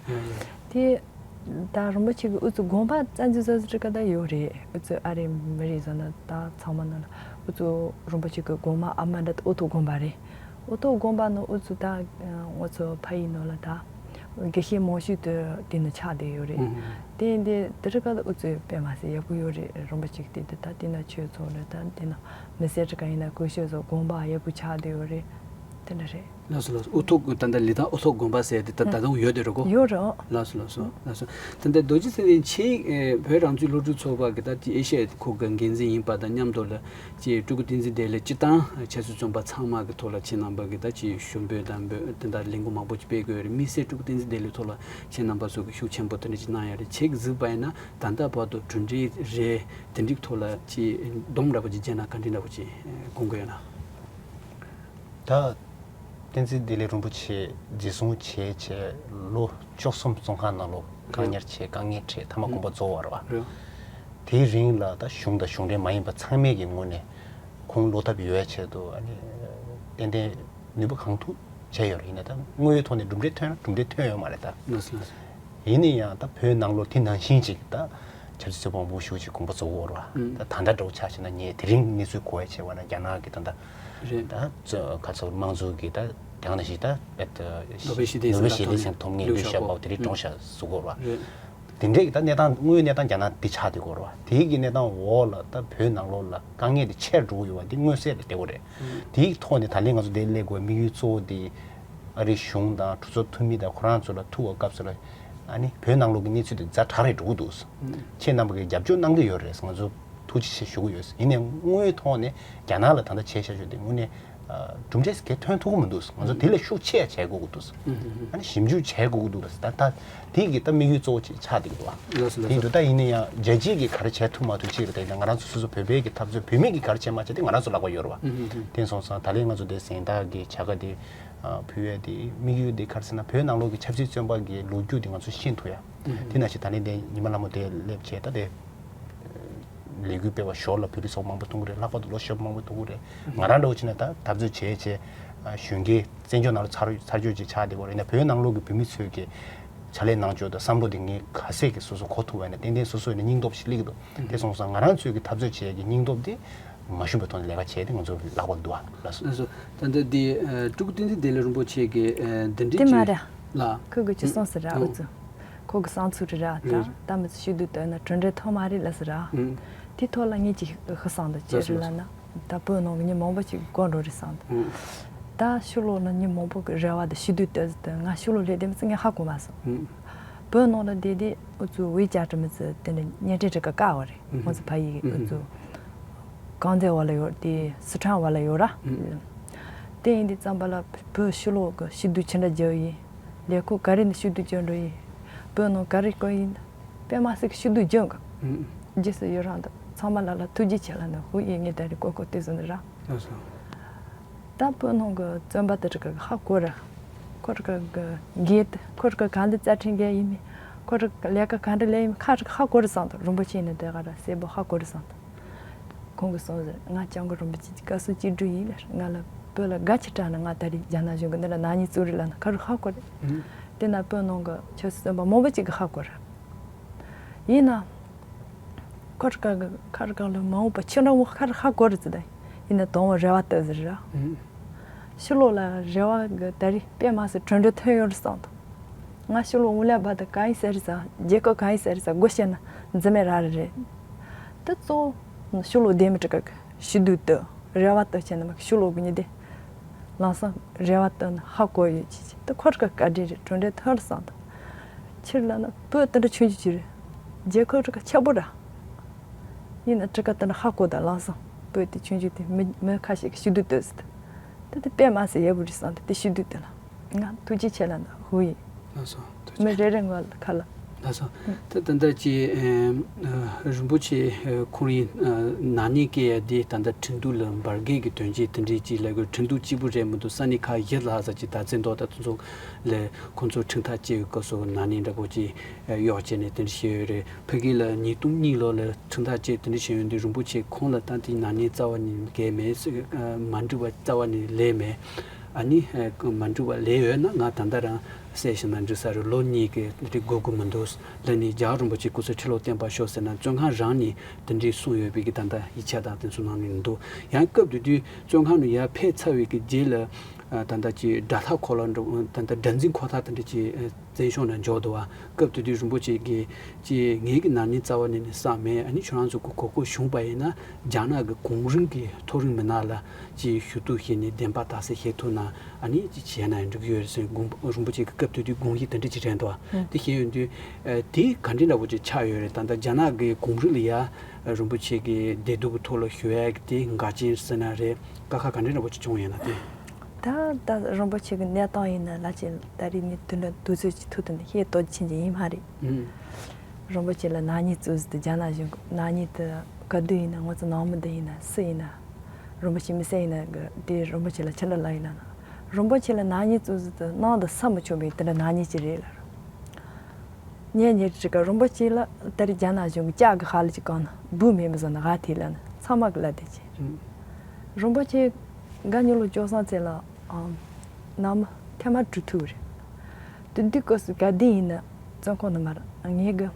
དེ་ད་རིན་པོ་ཆེ་གི་ཨུ་ཚུགས་དགོན་པ་རྩ་འཛུགས་བཟོ་ཟེར་ག་ད་ཡོད་རེད། ཨུ་ཚུགས་ཨ་རི་མི་རིགས་བཟོ་ན་ད་ཚང་མ་ནང་ལ་ཨུ་ཚུགས་རིན་པོ་ཆེ་གི་དགོན་པ་ཨ་མ་འདྲ་ཨོ་ཐོག་དགོན་པ་རེད། ཨོ་ཐོག་དགོན་པ་ནང་ཨུ་ཚུགས་ད་ང་ཚོ་ཕ་ཡུལ་ནང་ལ་ད་དགེ་བཤེས་མང་ཤོས་དེ་དེ་ནང་ཆགས་བསྡད་ཡོད་རེད། དེ་འདི་དེ་རིང་ཁ་ད་ཨུ་ཚུགས་དཔེ་མ་སྲིད་ཡག་པོ་ཡོད་རེད། རིན་པོ་ཆེ་གི་དེ་དེ་ད་དེ་ནང་ཆོས་ཚོགས་རེད། ད་དེ་ནང་མི་སེར་ག་ཡིན་ན་སྐུ་ཞབས་ཚོ་དགོན་པ་ཡག་པོ་ཆགས་བསྡད་ཡོད་རེད། དེ་འདྲ་རེད། ལགས་སོ་ལགས་སོ། ཨུ་ཐུག་ད་ལྟ་ལི་ཐང་ཨུ་ཐུག་དགོན་པ་ཟེར་དེ་ད་ད་དུང་ཡོད་དེ་རེད་གོ། ཡོད་རེད། ལགས་སོ་ལགས་སོ་ལགས་སོ། ད་ལྟ་རྡོ་རྗེ་ཚེ་བརྟན་ཁྱེད་ཨེ་བོད་རང་བཙན་སློབ་ཕྲུག་ཚོགས་པ་གི་ད་ཅི་ཨེ་ཤ་ཡ་ཁུལ་གི་འགན་འཛིན་ཡིན་པ་དང་མཉམ་དུ་ལ་ཅི་སྤྲུལ་སྐུ་བསྟན་འཛིན་བདེ་ལེགས་སྤྱིར་བཏང་ཆབ་སྲིད་བཙོན་པ་ཚང་མ་གི་ཐོག་ལ་ཁྱེད་རྣམ་པ་གི་ད་ཅི་ཞུ་འབོད་དང་འབོད་དེ་འདྲ་ལས་འགུལ་མང་པོ་ཅིག་སྤེལ་དགོས་རེད། དམིགས་བསལ་སྤྲུལ་སྐུ་བསྟན་འཛིན་བདེ་ལེགས་ཐོག་ལ་ཁྱེད་རྣམ་པ་ཚོ་གི་ཤུགས་ཆེན་པོ་དེ་འདྲ་ཅིག་གནང་ཡ་རེད། ཁྱེད་ཀྱི་གཟིགས་པ་ཡིན་ན་ད་ལྟ་བར་དུ་གྲུབ་འབྲས་རེད་དེ་འདྲའི་ཐོག་ལ་ཅི་སྡོམ་འདྲ་པོ་ཅིག་བྱས་ན་ག་འདྲ་འདྲ་པོ་ཅིག་དགོངས་ཀྱི་ཡོད་ན། ད་བསྟན་འཛིན་བདེ་ལེགས་རིན་པོ་ཆེ་འཛིན་བཟུང་བྱས་བྱས་ལོ་བཅུ་གསུམ་བཙོན་ཁང་ནང་ལོགས་བཀག་ཉར་བྱས་དཀའ་ངལ་འཕྲད་མཐའ་མ་དགོངས་པ་རྫོགས་པ་རེད་བ། རེད། དེའི་རིང་ལ་ད་གཞུང་དང་གཞུང་འབྲེལ་མ་ཡིན་པ་ཚང་མས་ཀྱི་ངོས་ནས་ཁོང་བློ་ཐབས་ཡོད་ཆེད་དུ་ཨ་ནི་ཏན་ཏན་ནུས་པ་གང་ཐུབ་བྱས་ཡོད་རེད། ཡིན་ན་ད་དངོས་ཡོད་ཐོག་ནས་གྲུབ་འབྲས་ཐོན་ན་གྲུབ་འབྲས་ཐོན་ཡོད་མ་རེད་ད། ལགས་སོ་ལགས་སོ། ཡིན་ན་ཡང་ད་བོད་ནང་ལོགས་དེ་ནང་བཞིན་ཅིག་ད་ཆབ་སྲིད་བཙོན་པ་མང་པོ་ཞིག་ཅིག་དགོངས་པ་རྫོགས་ཡོད་རེད་བ། ད་ད་ལྟ་འདྲ་བོ་ཆ་བཞག་ན་ངས་དེ་རིང་གནས་ཚུལ་གོ་ཡ་བྱས་པ་ན་རྒྱ་ནག་གི་ད་ལྟ་རེད། ད་ཚོ་ག་ཚོད་དམངས་གཙོ་གི་ད་དེང་ནང་བཞིན་ད་ནོ་བེལ་ཞི་བདེའི་གཟེངས་རྟགས་ཐོབ་མཁན་ནོ་བེལ་ཞི་བདེའི་གཟེངས་རྟགས་ཐོབ་མཁན་ལིའུ་ཞའོ་པོ་དེ་རིང་གྲོངས་ཤག་ཟེར་གོ་རེད་བ། དེ་འདྲའི་གི་ད་གནས་སྟངས་དངོས་གནས་སྟངས་རྒྱ་ནག་འདི་ཆགས་བསྡད་ཡོད་རེད་བ། དེའི་གི་གནས་སྟངས་འོག་ལ་ད་བོད་ནང་ལོགས་ལ་དཀའ་ངལ་འདི་ཆེར་འགྲོ་གི་ཡོད་པ་འདི་མངོན་གསལ་རེད་བསྡད་ཡོད་རེད། དེའི་ཐོག་ནས་ད་ལན་ང་ཚོ་འདིར་སླེབས་དགོས་དམིགས་ཡུལ་གཙོ་བོ་འདི་ཨ་རིའི་གཞུང་དང་གྲོས་ཚོགས་འཐུས་མི་དང་ཁོ་རང་ཚོ་ལ་ཐུག་པའི་སྐབས་སུ་ལ་ཨ་ནི་བོད་ནང་ལོགས་ཀྱི་གནས་ཚུལ་འདི་ཛ་དྲག་རེ་འགྲོ་གི་འདུག་ཁྱེད་རྣམ་པ་གིས་རྒྱབ་སྐྱོར་གནང་གི་ཡོད་རེད། ང་ཚོ་ཐུགས་རྗེ་ཆེ་ཞུ་གི་ཡོད། ཡིན་ནའི་དངོས་ཡོད་ཐོག་ནས་རྒྱ་ནག་ལ་ད་ལྟ་བྱས་བཞག་ཆོག་དེ་དངོས་གནས་གྲུབ་འབྲས་གལ་ཐོན་ཐུབ་ཀྱི་མི་འདུག་ང་ཚོ་དེ་ལས་ཤུགས་ཆེ་ཡ་བྱེད་དགོས་ཀྱི་འདུག་ཨ་ནི་ཞིབ་འཇུག་བྱེད་དགོས་ཀྱི་འདུག་ལ་ཟེར། ད་ད་དེ་གི་ད་དམིགས་ཡུལ་གཙོ་བོ་ཅིག་ཆགས་བསྡད་ཀྱི་འདུག་ལགས་སོ་ལགས་སོ། དེ་འདུག་ད་ཡིན་ན་ཡང་རྒྱལ་སྤྱིའི་གི་ག་རེ་བྱེད་ཐུབ་མ་ཐུབ་ཅིག་རེད། ད་ཡིན་ན་ང་རང་ཚོ་སོ་སོ་བོད་པའི་གི་འཐབ་རྩོད་བོད་མིའི་གི་ག་རེ་བྱེད་མ་བྱེད་དེ་ང་རང་ཚོ་ལག་པ་ཡོད་རེད་བ། དེ་སོང་ཙང་ད་ལན་ང་ཚོ་དེ་གཟེངས་རྟགས་གི་བྱ་དགའ་དེ་ཕུལ་ཡ་དེ་དམིགས་ཡུལ་དེ་ག་རེ་ཟེར་ན་བོད་ནང་ལོགས་ཀྱི་ཆབ་སྲིད་བཙོན་པ་གི་ལོ་རྒྱུས་དེ་ང་ཚོ་ཤེས་ཐུབ་ཡ། དེ་ནང་བཞིན་ད་ལན་དེ་ཉི་མ་ལྷ་མོ་དེ་སླེབས་བྱས་ད་དེ། ལས་འགུལ་སྤེལ་བ་ཞོར་ལ་བོད་རིགས་ཚོགས་མང་པོ་མཐོང་གི་རེད། ལྷག་པར་དུ་ལོ་ཤོབ་མང་པོ་མཐོང་གི་རེད། ང་རང་འདྲ་བོ་བྱས་ན་ད་འཐབ་རྩོད་བྱས་བྱས་གཞོན་སྐྱེས་བཙན་བྱོལ་ནང་ལ་ཚར་ཚར་གཅོད་ཅིག་ཆགས་བསྡད་པ་རེད་ན་བོད་ནང་ལོགས་ཀྱི་བོད་མི་ཚོས་ཀྱི་བྱ་ལས་ནང་ཆོས་དང་བསམ་བློ་དེ་ངས་ག་ཚད་ཀྱི་སོ་སོ་གོ་ཐུབ་པ་ཡིན་ན་ཏན་ཏན་སོ་སོ་ཡིན་ན་སྙིང་སྟོབས་ཤིག་སླེབས་ཀྱི་འདུག་དེ་སོང་ཙང་ང་རང་ཚོས་ཀྱི་འཐབ་རྩོད་བྱེད་ཡས་ཀྱི་སྙིང་སྟོབས་དེ་མ་ཞུམ་པའི་ཐོག་ནས་ལས་ཀ་བྱས་ཏེ་ང་ཚོ་ལག་པར་འདུག་ཨ། ལགས་སོ། ལགས་སོ། ད་ལྟ་འདི་སྤྲུལ་སྐུ་བསྟན་འཛིན་བདེ་ལེགས་རིན་པོ་ཆེ་གི་འདི་འདྲ་དེ་མ་རེད། ལ་ཁོས་གི་ཅི་གསུངས་ཟེར་ར། ཨུ་ཚུགས། ཁོ་གི་བསམ་ཚུལ་རེད་ར། ད་ད་མི་ཚོ་ཤི་སྡུག་བཏོན་ན་གྲུབ་འབྲས་ཐོབ་མ་རེད་ལ་ཟེར་ར། དེ་ཐོག་ལ་ངས་ཅིག་ཧི་བསམ་འདུག་ཅི་རེད་ལབ་ན། ད་བོད་ནང་གི་མི་མང་པོ་ཅིག་དགོངས་འགྲོ་རེད་བསམ་འདུག་ད་ཕྱི་ལོགས་ལ་མི་མང་པོ་གི་རེ་བ་དང་ཤི་སྡུག་བཏོན་ཟེར་དུས་ང་ཕྱི་ལོགས་སླེབས་དེ་མི་ཚེ་ངས་ཧ་གོ་མ་སོང་། བོད་ནང་ལ་བསྡད་དེ་ཨུ་ཚུགས་ཝེ་ཅེཊ་མི་ཚོ་དེ་འདྲ་བརྙན་འཕྲིན་རིགས་ཀ་བཀག་པ་རེད། ང་ཚོ་ཕ་ཡི་ཨུ་ཚུགས་རྐང་རྩེད་བ་ལ་ཡོད་དེ་སི་ཁྲོན་བ་ལ་ཡོད་ར། དེ་ཡིན་དུས་ཙམ་པ་ལ་བོད་ཕྱི་ལོགས་ཀྱི་ཤི་སྡུག་ཅི་འདྲ་རྒྱབ་ཡིན། ལས་ཁུངས་ག་རེ་ནས་ཤི་སྡུག་རྒྱབ་འགྲོ་ཡིན། བོད་ནང་ག་རེ་བཀག་ཡིན། དཔེ་མ་སྲིད་ཀྱི་ཤི་སྡུག་རྒྱབ་གི། རྗེས་སུ་ཡི་རང་དང་ ཚང་མ་ལ་ལ་ཐུགས་རྗེ་ཆེ་ལ་ནི་ཧུ་ཡེ་ངས་ད་རེས་ཀོ་ཀོ་ལྟོས་སོང་ནི་ར། ལགས་སོ། ད་བོད་ནང་གི་བཙོན་པ་དེ་ཚོ་གི་ཧ་གོ་ར། ཁོ་ཚོ་གི་འགན་དེ་ཁོ་ཚོ་གི་གང་འདི་རྩ་ཁྲིམས་འགན་ཡིན་མིན། ཁོ་ཚོ་གི་ལས་ཀ་གང་འདྲ་ལས་ཡིན་མིན་ཁ་ཚོ་གི་ཧ་གོ་ར་བསམ་འདུག་རིན་པོ་ཆེ་ནི་དེ་ག་ར་གསལ་པོ་ཧ་གོ་ར་བསམ་འདུག་ཁོང་གིས་གསུངས་ཟེར། ང་སྐྱབས་མགོན་རིན་པོ་ཆེ་གི་བཀའ་ཟུར་གཅིག་སྒྲིལ་ཡིན་ལ། ང་ལ་བོད་ལ་དགའ་ཆེ་དྲགས་ནས་ང་ད་རེས་རྒྱ་ནག་གཞུང་གི་འདི་ལ་ནག་ཉེས་བཙུགས་རེད་ལབ་ན་ཁ་རུ་ཧ་གོ་རེད། ཨུམ། དེ་ན་བོད་ནང་གི་ཆབ་སྲིད་བཙོན་པ་མང་པོ་ཅིག་གིས་ཧ་གོ་རེད། ཡིན་ན། ཁོ་ར་ག་གི་ཁ་ར་ག་ལ་མ་འོངས་པ་ཕྱི་འབྲེལ་མོ་ཁ་ར་ཧ་གོ་རེད་ཟེར་ད། ཡིན་ན་དང་བོ་རེ་བ་ལྟོས་ཟེར་ར། ཨུམ། ཕྱི་ལོགས་ལ་རེ་བ་གི་ད་རེས་དཔེ་མ་སྲིད་གྲུབ་འབྲས་ཐོན་ཡོད་རེད་བསམ་འདུག་ང་ཕྱི་ལོགས་འུ་ལས་བར་དུ་གང་ཡིན་ཟེར་ས་རྒྱལ་ཁབ་གང་ཡིན་ཟེར་ས་སྒོ་ཕྱེ་ན་འཛིན་མེད་ར་རེ་རེད། དེ་གཙོ་བོ་ཕྱི་ལོགས་བསྡད་མི་དྲུག་གི་ཞུ་གཏུག་དུ་རེ་བ་ལྟོས་བྱས་ན་མ་ཕྱི་ལོགས་གི་ཉི་ཟླ་ལམ་སང་རེ་བ་ལྟོས་ན་ཧ་གོ་ཡོད་ཅེས་དེ་ཁོ་ར་གི་བཀའ་དྲིན་རེད། གྲུབ་འབྲས་ཐོན་རེད་བསམ་འདུག་ཕྱིར་ལ་ན་བོད་དེ་འདྲ་ཆུང་ཆུང་ཅིག་རེད། རྒྱལ་ཁབ་ར་གི་ཆེ་པོ་ར། ཡིན་ན་དྲི་ཀ་དེ་འདྲ་ཧ་གོ་ད་ལམ་སང་བོད་དེ་ཆུང་ཆུང་དེ་མི་མི་ཁ་ཤས་ཀྱིས་ཞུ་གཏུག་ལྟོས་ཟེར། དེ་དེ་དཔེ་མ་སྲིད་ཡག་པོ་རེད་བསམ་སྟེ་དེ་ཞུ་གཏུག་དེ་ལ་ང་ཐུགས་རྗེ་ཆེ་ལ་འདུག་ཧུ་ཡིན། ལགས་སོ། ཐུགས་རྗེ་མི་རེ་རེ་ངོ་ལ་ཁ་ལ། ལགས་སོ། ད་ད་ལྟ་ཅི་རིན་པོ་ཆེ་ཁོང་རང་ནག་ཉེས་བཀལ་ཡ་དེ་ད་ལྟ་ཁྲིམས་གཏུག་ལ་འབར་གས་ཀྱི་དོན་རྐྱེན་དེ་འདྲའི་ཅིག་ལ་གི་ཁྲིམས་གཏུག་གཅིག་པུ་རེད་མི་འདུག་ས་གནས་ཁག་བཞི་ལྷག་ཙམ་ཅིག་ད་ཚེ་མདོ་ད་དེ་ཚོ་ལ་ཁོང་ཚོ་ཁྲིམས་ཐག་བཅད་ཡོད་སྐབས་སུ་ནག་ཉེས་འདྲ་པོ་ཅིག་གཡོག་བྱས་ནས་དེ་འདྲ་བྱས་ཡོད་རེད། ཕ་གི་ལ་ཉིས་སྟོང་གཉིས་ལོ་ལ་ཁྲིམས་ཐག་བཅད་དེ་འདྲ་བྱས་ཡོད་འདི་རིན་པོ་ཆེ་ཁོང་ལ་ད་དེ་ནག་ཉེས་རྩ་བ་ནས་འགེལ་མེད། མ་འགྲིག་པ་རྩ་བ་ནས་ལས་མེད། ཨ་ནི་མ་འགྲིག་པ་ལས་ཡོད་ན་ང་ད་ལྟ་རང་བཤད་ཤེས་ན་འགྲིག་ས་རེད། ལོ་གཉིས་ཀྱི་དེ་འགོར་གི་མི་འདུག་ལ་ནི་རྒྱལ་བ་རིན་པོ་ཆེ་སྐུ་ཚེ་ཁྲི་ལོ་བརྟན་པར་ཤོག་ཟེར་ན་བཙོན་ཁང་རང་ནས་དེ་འདྲའི་གསུངས་ཡོད་པའི་གི་ད་ལྟ་ཡིག་ཆ་དང་དེ་ཚོ་ནང་ནས་འདུག་ཡང་སྐབས་དེ་དུས་བཙོན་ཁང་ནས་ཡར་ཕེབས་ཚར་བའི་གི་རྗེས་ལ་ད་ལྟ་ཅིག་དགྲ་ཐག་ཁོ་ལ་འགྲོ་ད་ལྟ་དགྲ་འཛིན་ཁོ་ཐག་དེ་འདྲ་ཅིག་བཙན་བྱོལ་ནང་འཇོག་འདུག་བ། སྐབས་དེ་དུས་རིན་པོ་ཆེ་གིས་ཅི་ངེད་ཀྱི་ནག་ཉེས་རྩ་བ་ནས་ནི་བསགས་མེད། ཨ་ནི་ཁྱོད་རང་ཚོ་གི་གོ་སྐབས་བྱུང་པ་ཡིན་ན་རྒྱ་ནག་གི་གོང་རིམ་གྱི་མཐོ་རིམ་མི་སྣ་ལ་ཅི་ཞུ་གཏུག་བྱས་ནས་བདེན་པ་རྟགས་གསལ་བྱེད་ཐུབ་ན་ཨ་ནི་ཅི་བྱས་ན་ཡང་འགྲིག་གི་ཡོད་རེད་ཟེར་དགོངས་རིན་པོ་ཆེ་གི་སྐབས་དེ་དུས་དགོངས་གཞི་དེ་འདྲ་ཅིག་དྲན་འདུག་དེ་བྱས་ཡོང་དུས་དེ་ག་འདྲ་འདྲ་པོ་ཅིག་ཆགས་ཡོད་རེད། ད་ལྟ་རྒྱ་ནག་གི་གོང་རིམ་ལ་ཡ་རིན་པོ་ཆེ་གི་བདེ་སྡུག་གི་ཐོག་ལ་ཞུ་ཡག་གི་དེ་འགལ་རྐྱེན་ཟེར་ན་རེད། དཀའ་ཁག་ག་འདྲ་འདྲ་པོ་ཅིག་བྱུང་ཡོད་ན་དེ། ད་ད་རིན་པོ་ཆེ་གི་གནས་སྟངས་ཡིན་ན་ལ་ཅིག་ད་རེས་ནི་དུས་འདྲ་དུས་ཚོད་ཅིག་ཐུག་ཐུག་ནས་ཤེས་རྟོགས་ཕྱིན་གྱི་ཡིན་མ་རེད། ཨུམ། རིན་པོ་ཆེ་ལ་ནག་ཉེས་བཙུགས་ཟིན་དུ་རྒྱ་ནག་གཞུང་གི་ནག་ཉེས་དུ་ག་དུས་ཡིན་ན་ང་ཚོ་ནང་མི་འདི་ཡིན་ན་སུ་ཡིན་ན། རིན་པོ་ཆེ་མི་སེར་ཡིན་ན་གི་དེ་རིན་པོ་ཆེ་ལ་ཕྱི་འདྲ་ལ་ཡིན་ན་ན། རིན་པོ་ཆེ་ལ་ནག་ཉེས་བཙུགས་ཟིན་དུ་གནང་དུ་ས་མི་ཆོག་པའི་དེ་འདྲ་ནག་ཉེས་ཅིག་རེད་ལ། ཉེ་ཉེ་ཅིག་ག་རིན་པོ་ཆེ་ལ་ད་རེས་རྒྱ་ནག་གཞུང་གི་ལྕགས་ཀྱི་ཧ་ལ་ཅིག་གང་ན་འབུ་མེད་མི་བཟོ་ན་ག་དེ་ལ་ན་ཚང་མ་གི་ལ་དེ་ཅིག་ཨུམ། རིན་པོ་ཆེ་ག་ཉིན་ལོ་བཅུ་གསུམ་ཚེ་ལ་ཨང་། ནང་མི་ཐེངས་མ་དྲུག་ཐུག་རེད། དུས་དུས་སྐབས་སུ་ག་དུས་ཡིན་ན་བཙོན་ཁང་ནང་མར་ངེད་ཀྱི་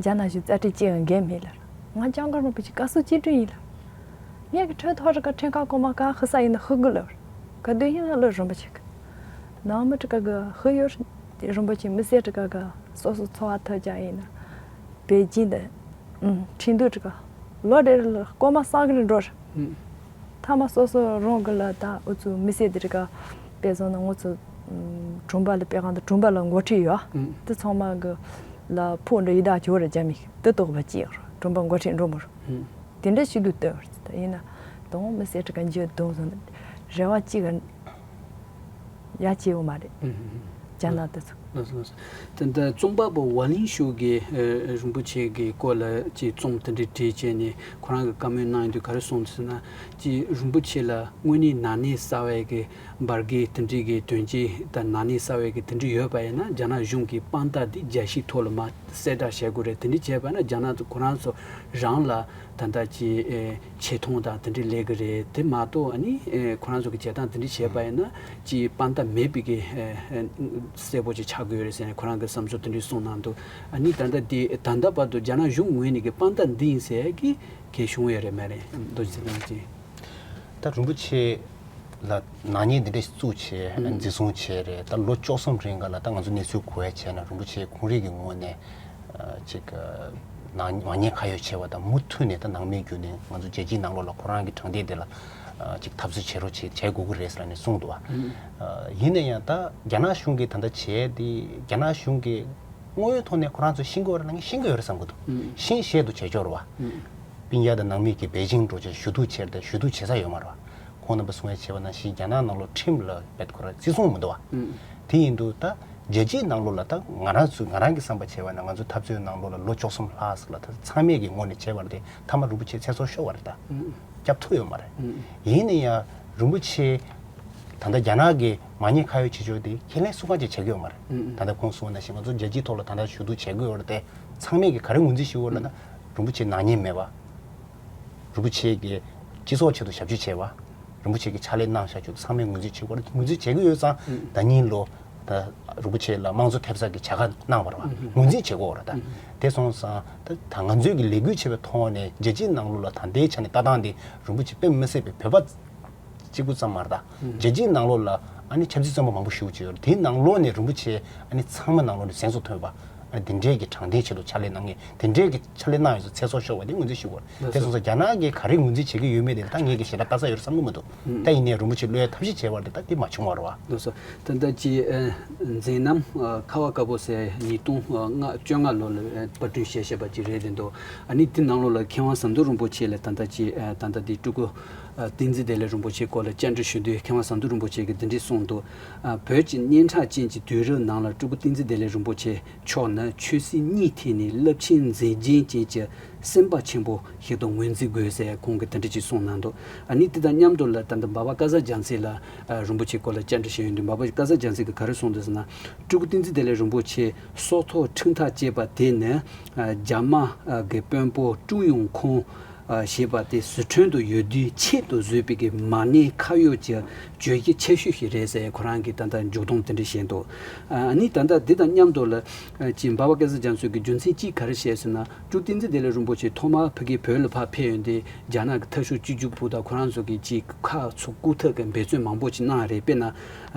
རྒྱ་ནག་གཞུང་རྩ་ཁྲིམས་ཅི་ཡང་འགལ་མེད་ལ། ང་སྐྱབས་མགོན་རིན་པོ་ཆེ་བཀའ་ཟུར་གཅིག་སྒྲིལ་ཡིན་ལ། ངེད་ཀྱི་ཁྲིམས་ཐོག་རེ་ག་ཁྲིམས་ཁང་གོང་མ་ག་ཧི་ས་ཡིན་ན་ཧི་དགོས་ལ། ག་དུས་ཡིན་ན་ལོ་རིན་པོ་ཆེ་གི་ནང་མི་ཁྲི་ཁ་གི་ཧི་ཡོད་རིན་པོ་ཆེ་མི་སེར་ཁྲི་ཁ་གི་སོ་སོ་འཚོ་བ་ཐབས་ཅག་ཡིན་ན། པེ་ཅིན་དེ། ཁྲིན་ཏུའུ་ཁྲི་ཁ་ལོ་རེ་རེ་ལ་སྐོར་མ་སང་གི་རེ་འགྲོ་རེད། ཐ་མ་སོ་སོ་རང་གི་ལ་ད་ཨུ་ཚུགས་མི་སེར་དེ་རིགས་དཔེ་བཟང་ན་ང་ཚོ་གྲོང་པ་ལ་དཔེ་གང་དུ་གྲོང་པ་ལ་འགོ་ཁྲིད་ཡོད། དེ་ཚང་མ་གི་ལ་ཕོགས་འདྲ་ཡི་དྭགས་ཇོ་བོ་ར་རྒྱ་མི་དེ་གཏོགས་པ་ཅི་ཡང་གྲོང་པ་འགོ་ཁྲིད་འགྲོ་མོ་རུ། དེ་འདྲ་ཞིག་ཏུ་ལྟོས་པར་ཡིན་ན་དང་མི་སེར་དྲི་ག་འཇིག་སྡུག་སོང་རེ་བ་གཅིག་ག་ཡ་བྱེད་འོ་མ་རེད། ཨུ་ཧུ་ཧུ། རྒྱ་ནག་དེ་ཚོ། ལགས་སོ་ལགས་སོ། དེ་ལྟར་རྩོམ་པ་པོ་ཝ་ལིང་ཤུ་གིས་ཨ་རིན་པོ་ཆེ་གི་སྐོར་ལ་ཅིག་རྩོམ་དེ་འདྲ་བྲིས་བྱས་ནས་ཁོ་རང་གི་བཀའ་མོལ་གནང་ཡོང་དུས་ག་རེ་གསུངས་ཟེར་ན། ཅིག་རིན་པོ་ཆེ་ལ་དངོས་གནས་ནག་ཉེས་བསགས་པའི་གི་འབར་གས་དེ་འདྲའི་གི་དོན་རྐྱེན་དང་ནག་ཉེས་བསགས་པའི་གི་དེ་འདྲ་ཡོད་པ་ཡིན་ན་རྒྱ་ནག་གཞུང་གིས་དཔང་རྟགས་འདི་རྒྱལ་སྤྱིའི་ཐོག་ལ་མར་གསལ་བསྒྲགས་བྱེད་དགོས་རེད། དེ་འདྲ་བྱས་པ་ན་རྒྱ་ནག་ཚོ་ཁོ་རང་ཚོ་རང་ལ་ད་ལྟ་ཅིག་ཨེ་ཆེ་མཐོང་དང་དེ་འདྲ་སླེབས་ཀྱི་རེད། དེ་མ་གཏོགས་ཨ་ནི་ཨེ་ཁོ་རང་ཚོ་གི་བྱེད་སྟངས་དེ་འདྲ་བྱས་པ་ཡིན་ན་ཅིག་དཔང་རྟགས་མེད་པའི་གི་ཨེ་ཨེ་གསལ་པོ་ཅིག་ཆགས་ཀྱི་ཡོད་རེད་ཟེར་ནས་ཁོ་རང་གི་བསམ་ཚུལ་དེ་འདྲ་གསུངས་གནང་འདུག་ཨ་ནི་ད་ལྟ་དེ་ད་ལྟ་བར་དུ་རྒྱ་ནག་གཞུང་ངོས་ནས་གི་དཔང་རྟགས་འདི་ཡིན་ཟེར་གི་གལ་བྱུང་ཡོད་རེད་མ་རེད། རྡོ་རྗེ་ཚེ་རིང་ལགས་ཀྱིས། ད་རིན་པོ་ཆེ་ལ་ནག་ཉེས་འདི་འདྲ་བཙུགས་བྱས་ཨ་འཛིན་བཟུང་བྱས་རེད། ད་ལོ་བཅུ་གསུམ་རིང་ག་ལ་ད་ང་ཚོ་གནས་ཚུལ་གོ་བ་བྱས་ན་རིན་པོ་ཆེ་ཁོང་རང་གི་ངོས་ནས་ཨ་ཅིག་ཨ་ནག་ནག་ཉེས་ག་ཡོད་བྱས་པ་དང་མུ་མཐུད་ནས་ད་ནང་མིའི་བརྒྱུད་ནས་ང་ཚོ་རྒྱལ་སྤྱིའི་ནང་ལོགས་ལ་ཁོ་རང་གི་དྲང་བདེན་དེ་ལ་ཨ་ཅིག་འཐབ་རྩོད་བྱེད་རོགས་བྱེད་བྱེད་དགོས་ཀྱི་རེད་ཟེར་ནས་གསུངས་འདུག་བ། ཨ་ཡིན་ན་ཡང་ད་རྒྱ་ནག་གཞུང་གིས་ད་ལྟ་བྱས་དེ་རྒྱ་ནག་གཞུང་གིས་དངོས་ཡོད་ཐོག་ནས་ཁོ་རང་ཚོ་ཤེས་ཀྱི་ཡོད་རེད་ལབ་ན་ཤེས་ཀྱི་ཡོད་རེད་བསམ་གྱི་འདུག་ཤེས་བཞིན་དུ་བྱེད་ཆོག་རེད་བ། སྤུན་ཀྱག་དང་ནང་མི་གིས་པེ་ཅིང་འགྲོ་བྱས་ཞུ་གཏུག་བྱས་ཏེ་ཞུ་གཏུག་བྱེད་ས་ཡོད་མ་རེད་བ། ཁོང་རྣམ་པ་གསུང་ཡ་བྱས་པ་ནང་བཞིན་རྒྱ་ནག་ནང་ལོགས་ཁྲིམས་ལ་རྦད་ཁོ་རང་བརྩི་སྲུང་མི་འདུག་བ། དེ་ཡིན་དུས་ད་ རྒྱལ་སྤྱིའི་ནང་ལོགས་ལ་ད་ང་རང་ཚོ་ང་རང་གི་བསམ་པ་བྱས་པ་ན་ང་ཚོ་འཐབ་རྩོད་ནང་ལོགས་ལ་ལོ་བཅུ་གསུམ་ལྷག་ཙམ་ལ་ད་ཚང་མས་ཀྱི་ངོས་ནས་བྱས་པ་རེད་དེ་མཐའ་མ་རིན་པོ་ཆེ་ཚེ་སྲོག་ཤོར་བ་རེད་ད། ཨུ། སྐྱབས་ཐུབ་ཡོད་མ་རེད། ཨུ། ཡིན་ན་ཡང་རིན་པོ་ཆེ་ད་ལྟ་རྒྱ་ནག་གི་མ་ཉེས་ཁ་གཡོགས་བྱེད་ཕྱོགས་དེ་ཁས་ལེན་སུ་གང་ཅིག་བྱེད་ཀྱི་ཡོད་མ་རེད། ཨུ། ད་ལྟ་ཁོང་གསུངས་པ་ནང་བཞིན་ང་ཚོ་རྒྱལ་སྤྱིའི་ཐོག་ལ་ད་ལྟ་ཞུ་གཏུག་བྱེད་དགོས་ཡོད་རེད་དེ་ཚང་མས་ཀྱི་ག་རེ་ངོས་འཛིན་ཞུ་དགོས་ལབ་ན་རིན་པོ་ཆེ་ནག་ཉེས་མེད་པ། རིན་པོ་ཆེ་གིས་སྤྱི་ཚོགས་ཆེད་དུ་ཞབས་ཕྱི་བྱས་པ། རིན་པོ་ཆེ་གིས་ཕྱག་ལས་གནང་བཞག་ཆེད་དུ་ཚང་མས་ངོས་འཛིན་བྱེད་དགོས་རེད། ངོས་འཛིན་བྱེད་ཀྱི་ཡོད་ཙང་ད་ཉིན་ལོ་ད་རིན་པོ་ཆེ་ལ་དམངས་གཙོ་ཐེབས་རྩ་གི་བྱ་དགའ་གནང་བ་རེད་བ། ངོས་འཛིན་བྱེད་དགོས་རེད་ད། དེ་སོང་ཙང་ད་ད་ང་ཚོས་ཀྱི་ལས་འགུལ་བྱེད་པའི་ཐོག་ནས་རྒྱལ་སྤྱིའི་ནང་ལོགས་ལ་ད་ལྟའི་ཆ་ནས་ལྟ་སྟངས་འདི་རིན་པོ་ཆེ་དཔེ་མི་སྲིད་པའི་བོད་པ་གཅིག་པུ་ཙམ་མ་རེད་ད། རྒྱལ་སྤྱིའི་ནང་ལོགས་ལ་ཨ་ནི་ཆབ་སྲིད་བཙོན་པ་མང་པོ་ཞིག་ཡོད་རེད། དེའི་ནང་ལོགས་ནས་རིན་པོ་ཆེ་ཨ་ནི་ཚང་མ་ནང་ལོགས་ནས་གཟེངས་སུ་ཐོན་པ། ཨ་ནི་དེ་འདྲའི་གི་དྲང་བདེན་ཆེད་དུ་ཕྱག་ལས་གནང་མཁན་དེ་འདྲའི་གི་ཕྱག་ལས་གནང་ཡོད་ཚེ་ཚེ་སྲོག་ཤོར་བ་དེ་ངོས་འཛིན་ཞུ་དགོས་རེད། དེ་སོང་ཙང་རྒྱ་ནག་གིས་ག་རེ་ངོས་འཛིན་བྱེད་ཀྱི་ཡོད་མེད་དེ་ད་ངས་གི་ཞེ་དྲག་ལྟ་ས་ཡོད་བསམ་གི་མི་འདུག་ད་ཡིན་ནའི་རིན་པོ་ཆེ་བློས་ཐབས་ཤེས་བྱས་པ་དེ་ད་དེ་མ་བྱུང་བ་རེད་བ། ལགས་སོ། ད་ལྟ་ཅི་ཨ་མཛད་རྣམ་ཨ་ཁ་བ་དཀར་པོ་ཟེར་ཉིས་སྟོང་ལྔ་བཅོ་ལྔ་ལོ་ལ་ཨ་པར་སྐྲུན་བྱས་བྱས་པ་ཅིག་རེད་དེ་འདུག་ཨ་ནི་དེ་ནང་ལོགས་ལ་མཁས་དབང་ཟམ་གདོང་རིན་པོ་ཆེ་ལ་ད་ལྟ་ཅི་ཨ་ད་ལྟ་དེ་སྤྲུལ་སྐུ་ཨ་བསྟན་འཛིན་བདེ་ལེགས་རིན་པོ་ཆེའི་སྐོར་ལ་བཅར་འདྲི་ཞུ་དུས་མཁས་དབང་ཟམ་གདོང་རིན་པོ་ཆེ་གིས་འདི་འདྲས་གསུངས་འདུག་ཨ་བོད་ཀྱི་སྙན་གྲགས་ཅན་གྱི་དུས་རབས་ནང་ལ་སྤྲུལ་སྐུ་བསྟན་འཛིན་བདེ་ལེགས་རིན་པོ་ཆེ་མཆོག་ནི་ཆོས་སྲིད་གཉིས་ཐད་ནས་རླབས་ཆེན་མཛད་རྗེས་ཅན་གྱི་སེམས་དཔའ་ཆེན་པོ་ཞིག་ཏུ་ངོས་འཛིན་དགོས་ཟེར་ཁོང་གིས་དེ་འདྲ་ཅིག་གསུངས་གནང་འདུག་ཨ་ནི་དེ་དང་མཉམ་དུ་ལ་ད་ལྟ་འབའ་པ་སྐལ་བཟང་རྒྱ་མཚོ་ལ་ཨ་རིན་པོ་ཆེའི་སྐོར་ལ་བཅར་འདྲི་བྱས་ཡོང་དུས་འབའ་པ་སྐལ་བཟང་རྒྱ་མཚོ་གིས་ག་རེ་གསུངས་འདུག་ཟེར་ན། སྤྲུལ་སྐུ་བསྟན་འཛིན་བདེ་ལེགས་རིན་པོ་ཆེ་སྲོག་ཐོག་ཁྲིམས་ཐག་བཅད་པ་དེ་ནི་ཨ་རྒྱ་དམར་གྱི་དཔོན་པོ་ཀྲུང་ཡུང་ཁུང་ཨ་ཞེས་པ་དེ་ཟི་ཁྲོན་དུ་ཡོད་དུས་ཆེད་དུ་བཟོས་པའི་གི་མ་ཎི་ཁ་གཡོག་གི་བརྗོད་གཞི་ཆེ་ཤོས་ཤིག་རེད་ཟེར་ཁོ་རང་གིས་ད་ལྟ་མཇུག་སྡོམ་དེ་འདྲ་བྱས་འདུག་ཨ་ནི་ད་ལྟ་འདི་དང་མཉམ་དུ་ལ་ཅིག་འབའ་པ་སྐལ་བཟང་རྒྱ་མཚོ་གིས་རྒྱུ་མཚན་གཅིག་ག་རེ་བཤད་ཟེར་ན། སྤྲུལ་བསྟན་འཛིན་བདེ་ལེགས་རིན་པོ་ཆེ་ཐོག་མར་ཕ་གི་བོད་ལ་ཕར་ཕེབས་ཡོང་དུས་རྒྱ་ནག་གི་མཐའ་སྲུང་སྤྱི་རྒྱུ་བུ་དང་ཁོ་རང་ཚོ་གིས་ཅིག་ཁ་ཚུར་བཀུག་ཐབས་ཀྱི་འབད་བརྩོན་མང་པོ་ཅིག་གནང་རེད། དཔེར་ན་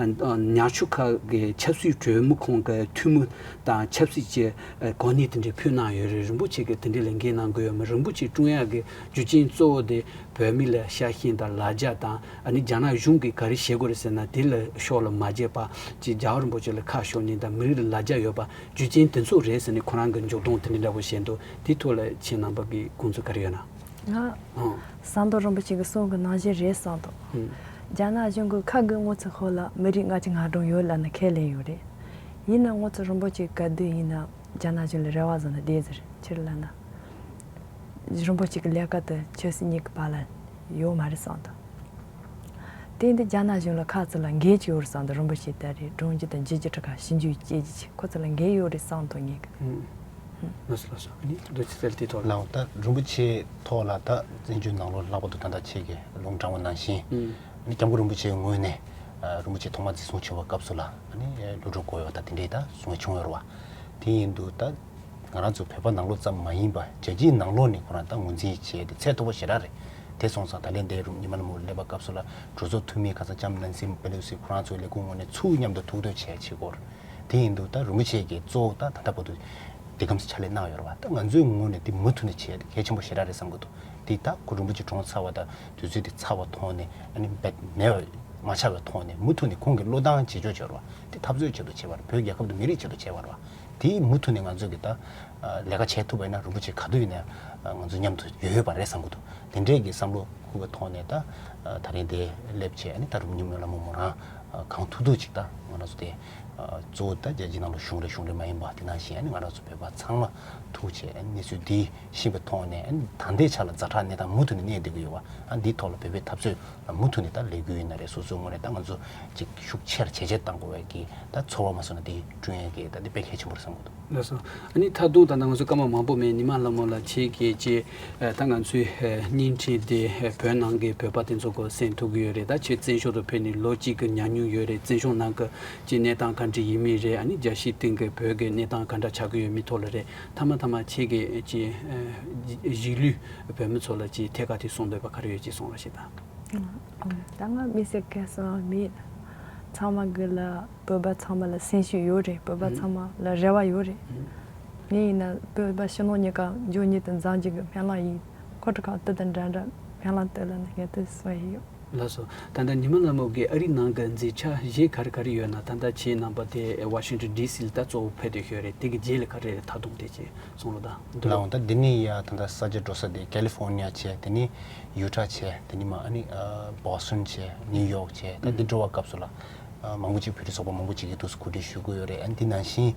ཉག་ཆུ་ཁ་གི་ཆབ་སྲིད་གྲོས་མོལ་ཁང་གི་འཐུས་མི་དང་ཆབ་སྲིད་ཀྱི་གོ་གནས་དེ་འདྲ་ཕུལ་གནང་ཡོད་རེད། རིན་པོ་ཆེ་གིས་དེ་འདྲ་ལ་འགན་གནང་དགོས་ཡོད་མ་རེད། རིན་པོ་ཆེ་བསྐྲུན་ཡག་གི་རྒྱུ་རྐྱེན་གཙོ་བོ་དེ་བོད་མི་ལ་ཤ་ཞེན་དང་ལ་རྒྱ་དང་ཨ་ནི་རྒྱ་ནག་གཞུང་གིས་ག་རེ་བྱེད་དགོས་རེད་ཟེར་ན་དེ་ལ་ཕྱོགས་ལ་མ་བརྗེད་པ་ཅིག་རྒྱལ་བ་རིན་པོ་ཆེ་ལ་ཁ་ཕྱོགས་ནས་དང་མི་རིགས་ལ་ལ་རྒྱ་ཡོད་པ་རྒྱུ་རྐྱེན་དེ་ཚོ་རེད་ཟེར་ནས་ཁོ་རང་གིས་མཇུག་སྡོམ་དེ་འདྲ་འདྲ་པོ་བྱས་འདུག་དེ་ཐོག་ལ་ཁྱེད་རྣམ་པ་གི་དགོངས་ཚུལ་ག་རེ་ཡོད་ན། ང་ཨང་། ཟམ་གདོང་རིན་པོ་ཆེ་གི་གསུང་གི་ནང་བཞིན་རེད་བསམ་འདུག་ཨང་། རྒྱ་ནག་གཞུང་གི་ཁ་གི་ངོ་ཚ་ཁོ་ལ་མི་རིགས་ལྔ་བཅུ་ང་གྲངས་ཡོད་ལབ་ནས་ཁས་ལེན་ཡོད་རེད། ཡིན་ན་ངོ་ཚ་རིན་པོ་ཆེ་ག་དུས་ཡིན་ན་རྒྱ་ནག་གཞུང་ལ་རེ་བ་བཟུང་ནས་བསྡད་ཟེར་ཕྱིར་ལབ་ན། རིན་པོ་ཆེ་གི་ལས་ཀ་དེ་ཆོས་སྲིད་གཉིས་ཀྱི་བར་ལ་ཡོད་མ་རེད་བསམ་འདུག་དེ་འདི་རྒྱ་ནག་གཞུང་ལ་ཁ་ཚུར་ལ་འགན་ཅིག་ཡོད་རེད་བསམ་འདུག་རིན་པོ་ཆེ་ད་རེས་སྒྲུང་རྒྱུ་དང་འཇུ་རྒྱུ་ཁྲི་ཁ་ཞིབ་འཇུག་བྱེད་རྒྱུ་ཆེ་ཁོ་ཚོ་ལ་འགན་ཡོད་རེད་བསམ་འདུག་ངེད་ཀྱི། ལགས་སོ་ལགས་སོ། ཨ་ནི་འདུ་ཆེ་ཚལ་དེ་ཐོག་ལ། ལགས་འོང་ད་རིན་པོ་ཆེ་ཐོག་ལ་ད་བཙན་བྱོལ་ནང་ལོགས་ལྷག་པར་དུ་ད་ལྟ་ཁྱེད་ཀྱིས་ལུང་དྲངས་པ་ནང་བཞིན། ཨ་ནི་སྐྱབས་མགོན་རིན་པོ་ཆེའི་ངོས་ནས་རིན་པོ་ཆེ་ཐོག་མར་འཛིན་བཟུང་བྱས་པའི་སྐབས་སུ་ལ་ཨ་ནི་གློད་གྲོལ་གོ་ཡོད་པ་ད་དེ་འདྲའི་ད་གསུང་བ་བྱུང་ཡོད་རེད་བ། དེ་ཡིན་དུས་ད། ང་རང་ཚོ་བོད་པ་ནང་ལོགས་ཙམ་མ་ཡིན་པ་རྒྱལ་སྤྱིའི་ནང་ལོགས་ནས་ཁོ་རང་ད་ངོས་འཛིན་བྱས་ཏེ་ཚད་མཐོ་པོ་ཞེ་དྲག་རེད། དེ་སོང་ཙང་ད་ལན་འདིར་ཉི་མ་ལ་མོ་སླེབས་པ་སྐབས་སུ་ལ་གྲོས་ཚོགས་འཐུས་མི་ཁ་སང་ལྕམ་ནན་སི་པེ་ལོ་སི་ཁོ་རང་ཚོའི་ལས་ཁུངས་ངོས་ནས་ཚུར་མཉམ་དུ་ཐུག་འདོད་བྱས་བྱེད་སྐོར། དེ་ཡིན་དུས་ད་རིན་པོ་ཆེ་གིས་གཙོ་བོ་ད་ད་ལྟ་བར་དུ་འདི་གམ་ས་ཕྱག་ལས་གནང་ཡོད་རེད་བ། ད་ང་ཚོའི་ངོས་ནས་འདི་མུ་མཐུད་ནས་བྱས་ཏེ་གལ་ཆེན་པོ་ཞེ་དྲག་རེད་བསམ་གི་འདུག་དེ་ད་ཁོ་རིན་པོ་ཆེ་གྲོངས་ཚར་བ་དང་དུས་ཚོད་དེ་ཚར་བ་ཐོག་ནས་ཨ་ནི་རྦད་མེད་པ་མ་ཆགས་པའི་ཐོག་ནས་མུ་མཐུད་ནས་ཁོང་གི་བློས་བཏང་བྱེད་ཕྱོགས་བྱས་རེད་བ། དེ་འཐབ་རྩོད་ཆེད་དུ་བྱས་པ་རེད། བོད་རྒྱལ་ཁབ་དང་མི་རིགས་ཆེད་དུ་བྱས་པ་རེད་བ། དེ་མུ་མཐུད་ནས་ང་ཚོས་ཀྱི་ད་ལས་ཀ་བྱེད་ཐུབ་པ་ཡིན་ན་རིན་པོ་ཆེ་ག་དུས་ཡིན་ན་ང་ཚོ་མཉམ་དུ་ཡོད་ཡོད་པ་རེད་བསམ་གྱི་འདུག་དེ་འདྲས་ཀྱི་བསམ་བློ་འཁོར་བའི་ཐོག་ནས་ད་ད་རིང་དེ་སླེབས་བྱས་ཨ་ནི་ད་རུང་ཉི་མ་ལ་མོ་མོ་རང་གང་ཐུབ་ཐུབ་ཅིག་ད་ང་རང་ཚོ་དེ་གཙོ་བོ་ད་རྒྱལ་སྤྱིའི་ནང་ལ་གཞུང་རེད་གཞུང་རེད་མ་ཡིན་པ་དེ་ནང་བཞིན་ཨ་ནི་ང་རང་ཚོ་བོད་པ་ཚང་མ་ཐུག་བྱས་ཨ་ནི་གནས་ཚུལ་འདི་ཤེས་པའི་ཐོག་ནས་ཨ་ནི་ད་ལྟའི་ཆ་ལ་ཛ་དྲག་གནས་སྟངས་མུ་མཐུད་ནས་གནས་བསྡད་ཀྱི་ཡོད་པ་ཨ་འདིའི་ཐོག་ལ་བོད་པའི་འཐབ་རྩོད་མུ་མཐུད་ནས་ད་ལས་འགུལ་ཡིན་ན་རེད། སོ་སོའི་ངོས་ནས་ད་ང་ཚོ་ཅིག་ཤུགས་ཆེར་བྱས་རྗེས་བཏང་དགོས་པའི་གི་ད་ཚོར་བ་མ་སོང་ན་དེ་བསྐྲུན་ཡས་གི་ད་འདི་དཔེ་གལ་ཆེན་པོ་རེད་བསམ་གྱི་འདུག་ལགས་སོ། ཨ་ནི་ད་དུང་ད་ལྟ་ང་ཚོ་སྐར་མ་མང་པོ་མེད། ཉི་མ་ལྷ་མོ་ལགས་ཁྱེད་ཀྱིས་ཅིག་ད་ང་ཚོའི་བརྙན་འཕྲིན་དེ་བོད་ནང་གི་བོད་པ་དེ་ཚོ་གོ་གསན་ཐུབ་ཀྱི་ཡོད་རེད། ད་ཁྱེད་བཙན་བྱོལ་དུ་ཕེབས་ནས་ལོ་གཅིག་གི་ཉམས་མྱོང་ཡོད་རེད། བཙན་བྱོལ་ནང་གི་ཅིག་གནས་སྟངས་ག་འདྲ་ཡིན་མིན་རེད། ཨ་ནི་རྒྱལ་སྤྱིའི་སྟེང་གི་བོད་ཀྱི་གནས་སྟངས་ག་འདྲ་ཆགས་ཀྱི་ཡོད་མེད་ཐོག་ལ་རེད། མཐའ་མ་མཐའ་མ་ཁྱེད་ཀྱིས་ཅིག་གཞིས་ལུས་བོད་མི་ཚོ་ལ་ཅིག་ཐད་ཀར་དེ་གསུང་འདོད་པ་ག་རེ་ཡོད་ཅིག་གསུང་རོགས་ཞེས་དང་། ད་ང་མི་སེར་ཁ་སང་མེད། ཚང་མ་གི་ལ་བོད་པ་ཚང་མ་ལ་སེམས་ཤུགས་ཡོད་རེད། བོད་པ་ཚང་མ་ལ་རེ་བ་ཡོད་རེད། ངས་ཡིན་ན་བོད་པ་ཕྱི་ནང་གཉིས་ཀ་འབྱོར་ཉིད་དུ་འཛོམས་རྒྱུ་གི་སྨོན་ལམ་ཡིན། ཁོ་ཁྲི་ཁ་དུ་དང་འདྲ་འདྲ་སྨོན་ལམ་དུ་ལ་ནི་ངས་དུ་གསུང་ཡི་ཡོད། ལགས་སོ། ད་ལྟ་ཉི་མ་ལྷ་མོ་གི་ཨ་རིའི་ནང་གི་མཛད་འཆར་གཞན་ག་རེ་ག་རེ་ཡོད་ན། ད་ལྟ་ཁྱེད་རྣམ་པ་དེ་ཝ་ཤིང་ཊོན་ཌི་སི་ལ་ད་གཙོ་བོ་ཕེབས་ཏེ་ཡོད་རེད། དེ་གི་རྗེས་ལ་ག་རེ་རེད་ད་དུང་དེ་ཅིག་གསུང་རོགས་དང་། ལགས་འོང་ད་འདི་ནས་ཡ་ད་ལྟ་ས་ཆ་འགྲོ་ས་དེ་ཀ་ལི་ཧྥོར་ནི་ཡ་བྱས། དེ་ནས་ཡུ་ཊ་བྱས། དེ་ནས་མ་ཨ་ནི་ཨ་བོ་སི་ཊོན་བྱས། ནིའུ་ཡོག་བྱས། ད་འདི་འགྲོ་བ་སྐབས་སུ་ལ་ མང་པོ་ཅིག་བོད་རིགས་ཚོགས་པ་མང་པོ་ཅིག་གིས་འདུག་སེ་གོ་སྒྲིག་ཞུ་གི་ཡོད་རེད། ཨ་ནི་དེ་ནང་བཞིན་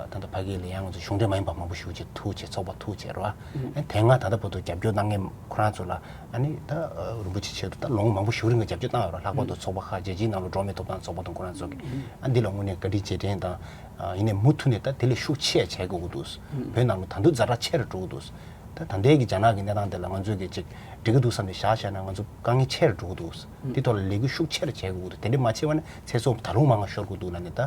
ད་ལྟ་ཕ་གི་ལ་ཡང་ང་ཚོ་གཞུང་འབྲེལ་མ་ཡིན་པ་མང་པོ་ཞེ་ཅིག་ཐུག་བྱས། ཚོགས་པ་ཐུག་བྱས་རེད་བ། ཨ་ནི་དེ་སྔ་ད་ལྟ་བར་དུ་རྒྱབ་སྐྱོར་གནང་མཁན་ཁོ་རང་ཚོ་ལ་ཨ་ནི་ད་རིན་པོ་ཆེ་ཆེད་དུ་ད་ལོ་ངོ་མང་པོ་ཞེ་པོ་རིང་གི་རྒྱབ་སྐྱོར་བཏང་ཡོད་རེད། ལྷག་པར་དུ་ཚོགས་པ་ཁག་རྒྱལ་སྤྱིའི་ནང་ལ་འགྲོ་བ་མིའི་ཐོབ་ཐང་ཚོགས་པ་དང་ཁོ་རང་ཚོ་གིས་ཨ་འདི་ལ་དངོས་གནས་བཀའ་དྲིན་རྗེས་དྲན་དང་། ཡིན་ནའི་མུ་མཐུད་ནས་ད་དེ་ལས་ཤུགས་ཆེ་བྱེད་དགོས་ཀྱི་འདུག་བོད་ནང་ལ་ད་དུང་ཛ་དྲག་ཆེ་རུ་འགྲོ་གི་འདུག་ད་ད་ལྟའི་གི་རྒྱ་ནག་གི་གནས་སྟངས་དེ་ལ་ང་ཚོས་གི་ཅིག་འགྲིག་གི་འདུག་བསམ་ནས་བཞག་བཞག་ན་ང་ཚོ་དཀའ་ངལ་ཆེ་རུ་འགྲོ་གི་འདུག་དེ་ཐོག་ལ་ལས་འགུལ་ཤུགས་ཆེ་རུ་བྱེད་དགོས་ཀྱི་འདུག་དེ་འདྲ་མ་བྱས་པ་ན་ཚེ་སྲོག་ད་རུང་མང་བ་ཤོར་དགོས་འདུག་ལབ་ནས། ད་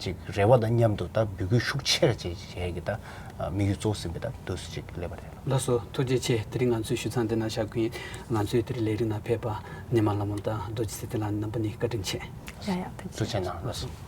ཅིག་རེ་བ་དང་མཉམ་དུ་ད་འབོད་སྐུལ་ཤུགས་ཆེ་རུ་བྱེད་བྱེད་ཀྱི་ད་དམིགས་ཡུལ་གཙོ་བོ་ཟིན་པའི་ད་འདུག་སེ་ཅིག་སླེབས་པ་རེད། ལགས་སོ། ཐུགས་རྗེ་ཆེ། དེ་རིང་ང་ཚོའི་ཞུ་མཚམས་འདི་ན་བཞག་གི་ཡིན། ང་ཚོའི་དེ་རིང་ལས་རིམ་ནང་ཕེབས་པ་ཉི་མ་ལྷ་མོ་དང་རྡོ་རྗེ་ཚེ་བརྟན་ལགས་རྣམ་པ་གཉིས་བཀའ་དྲིན་ཆེ། ཡ་ཡ། ཐུགས་རྗེ་ཆེ། ཐུགས་རྗེ་གནང་། ལགས་སོ།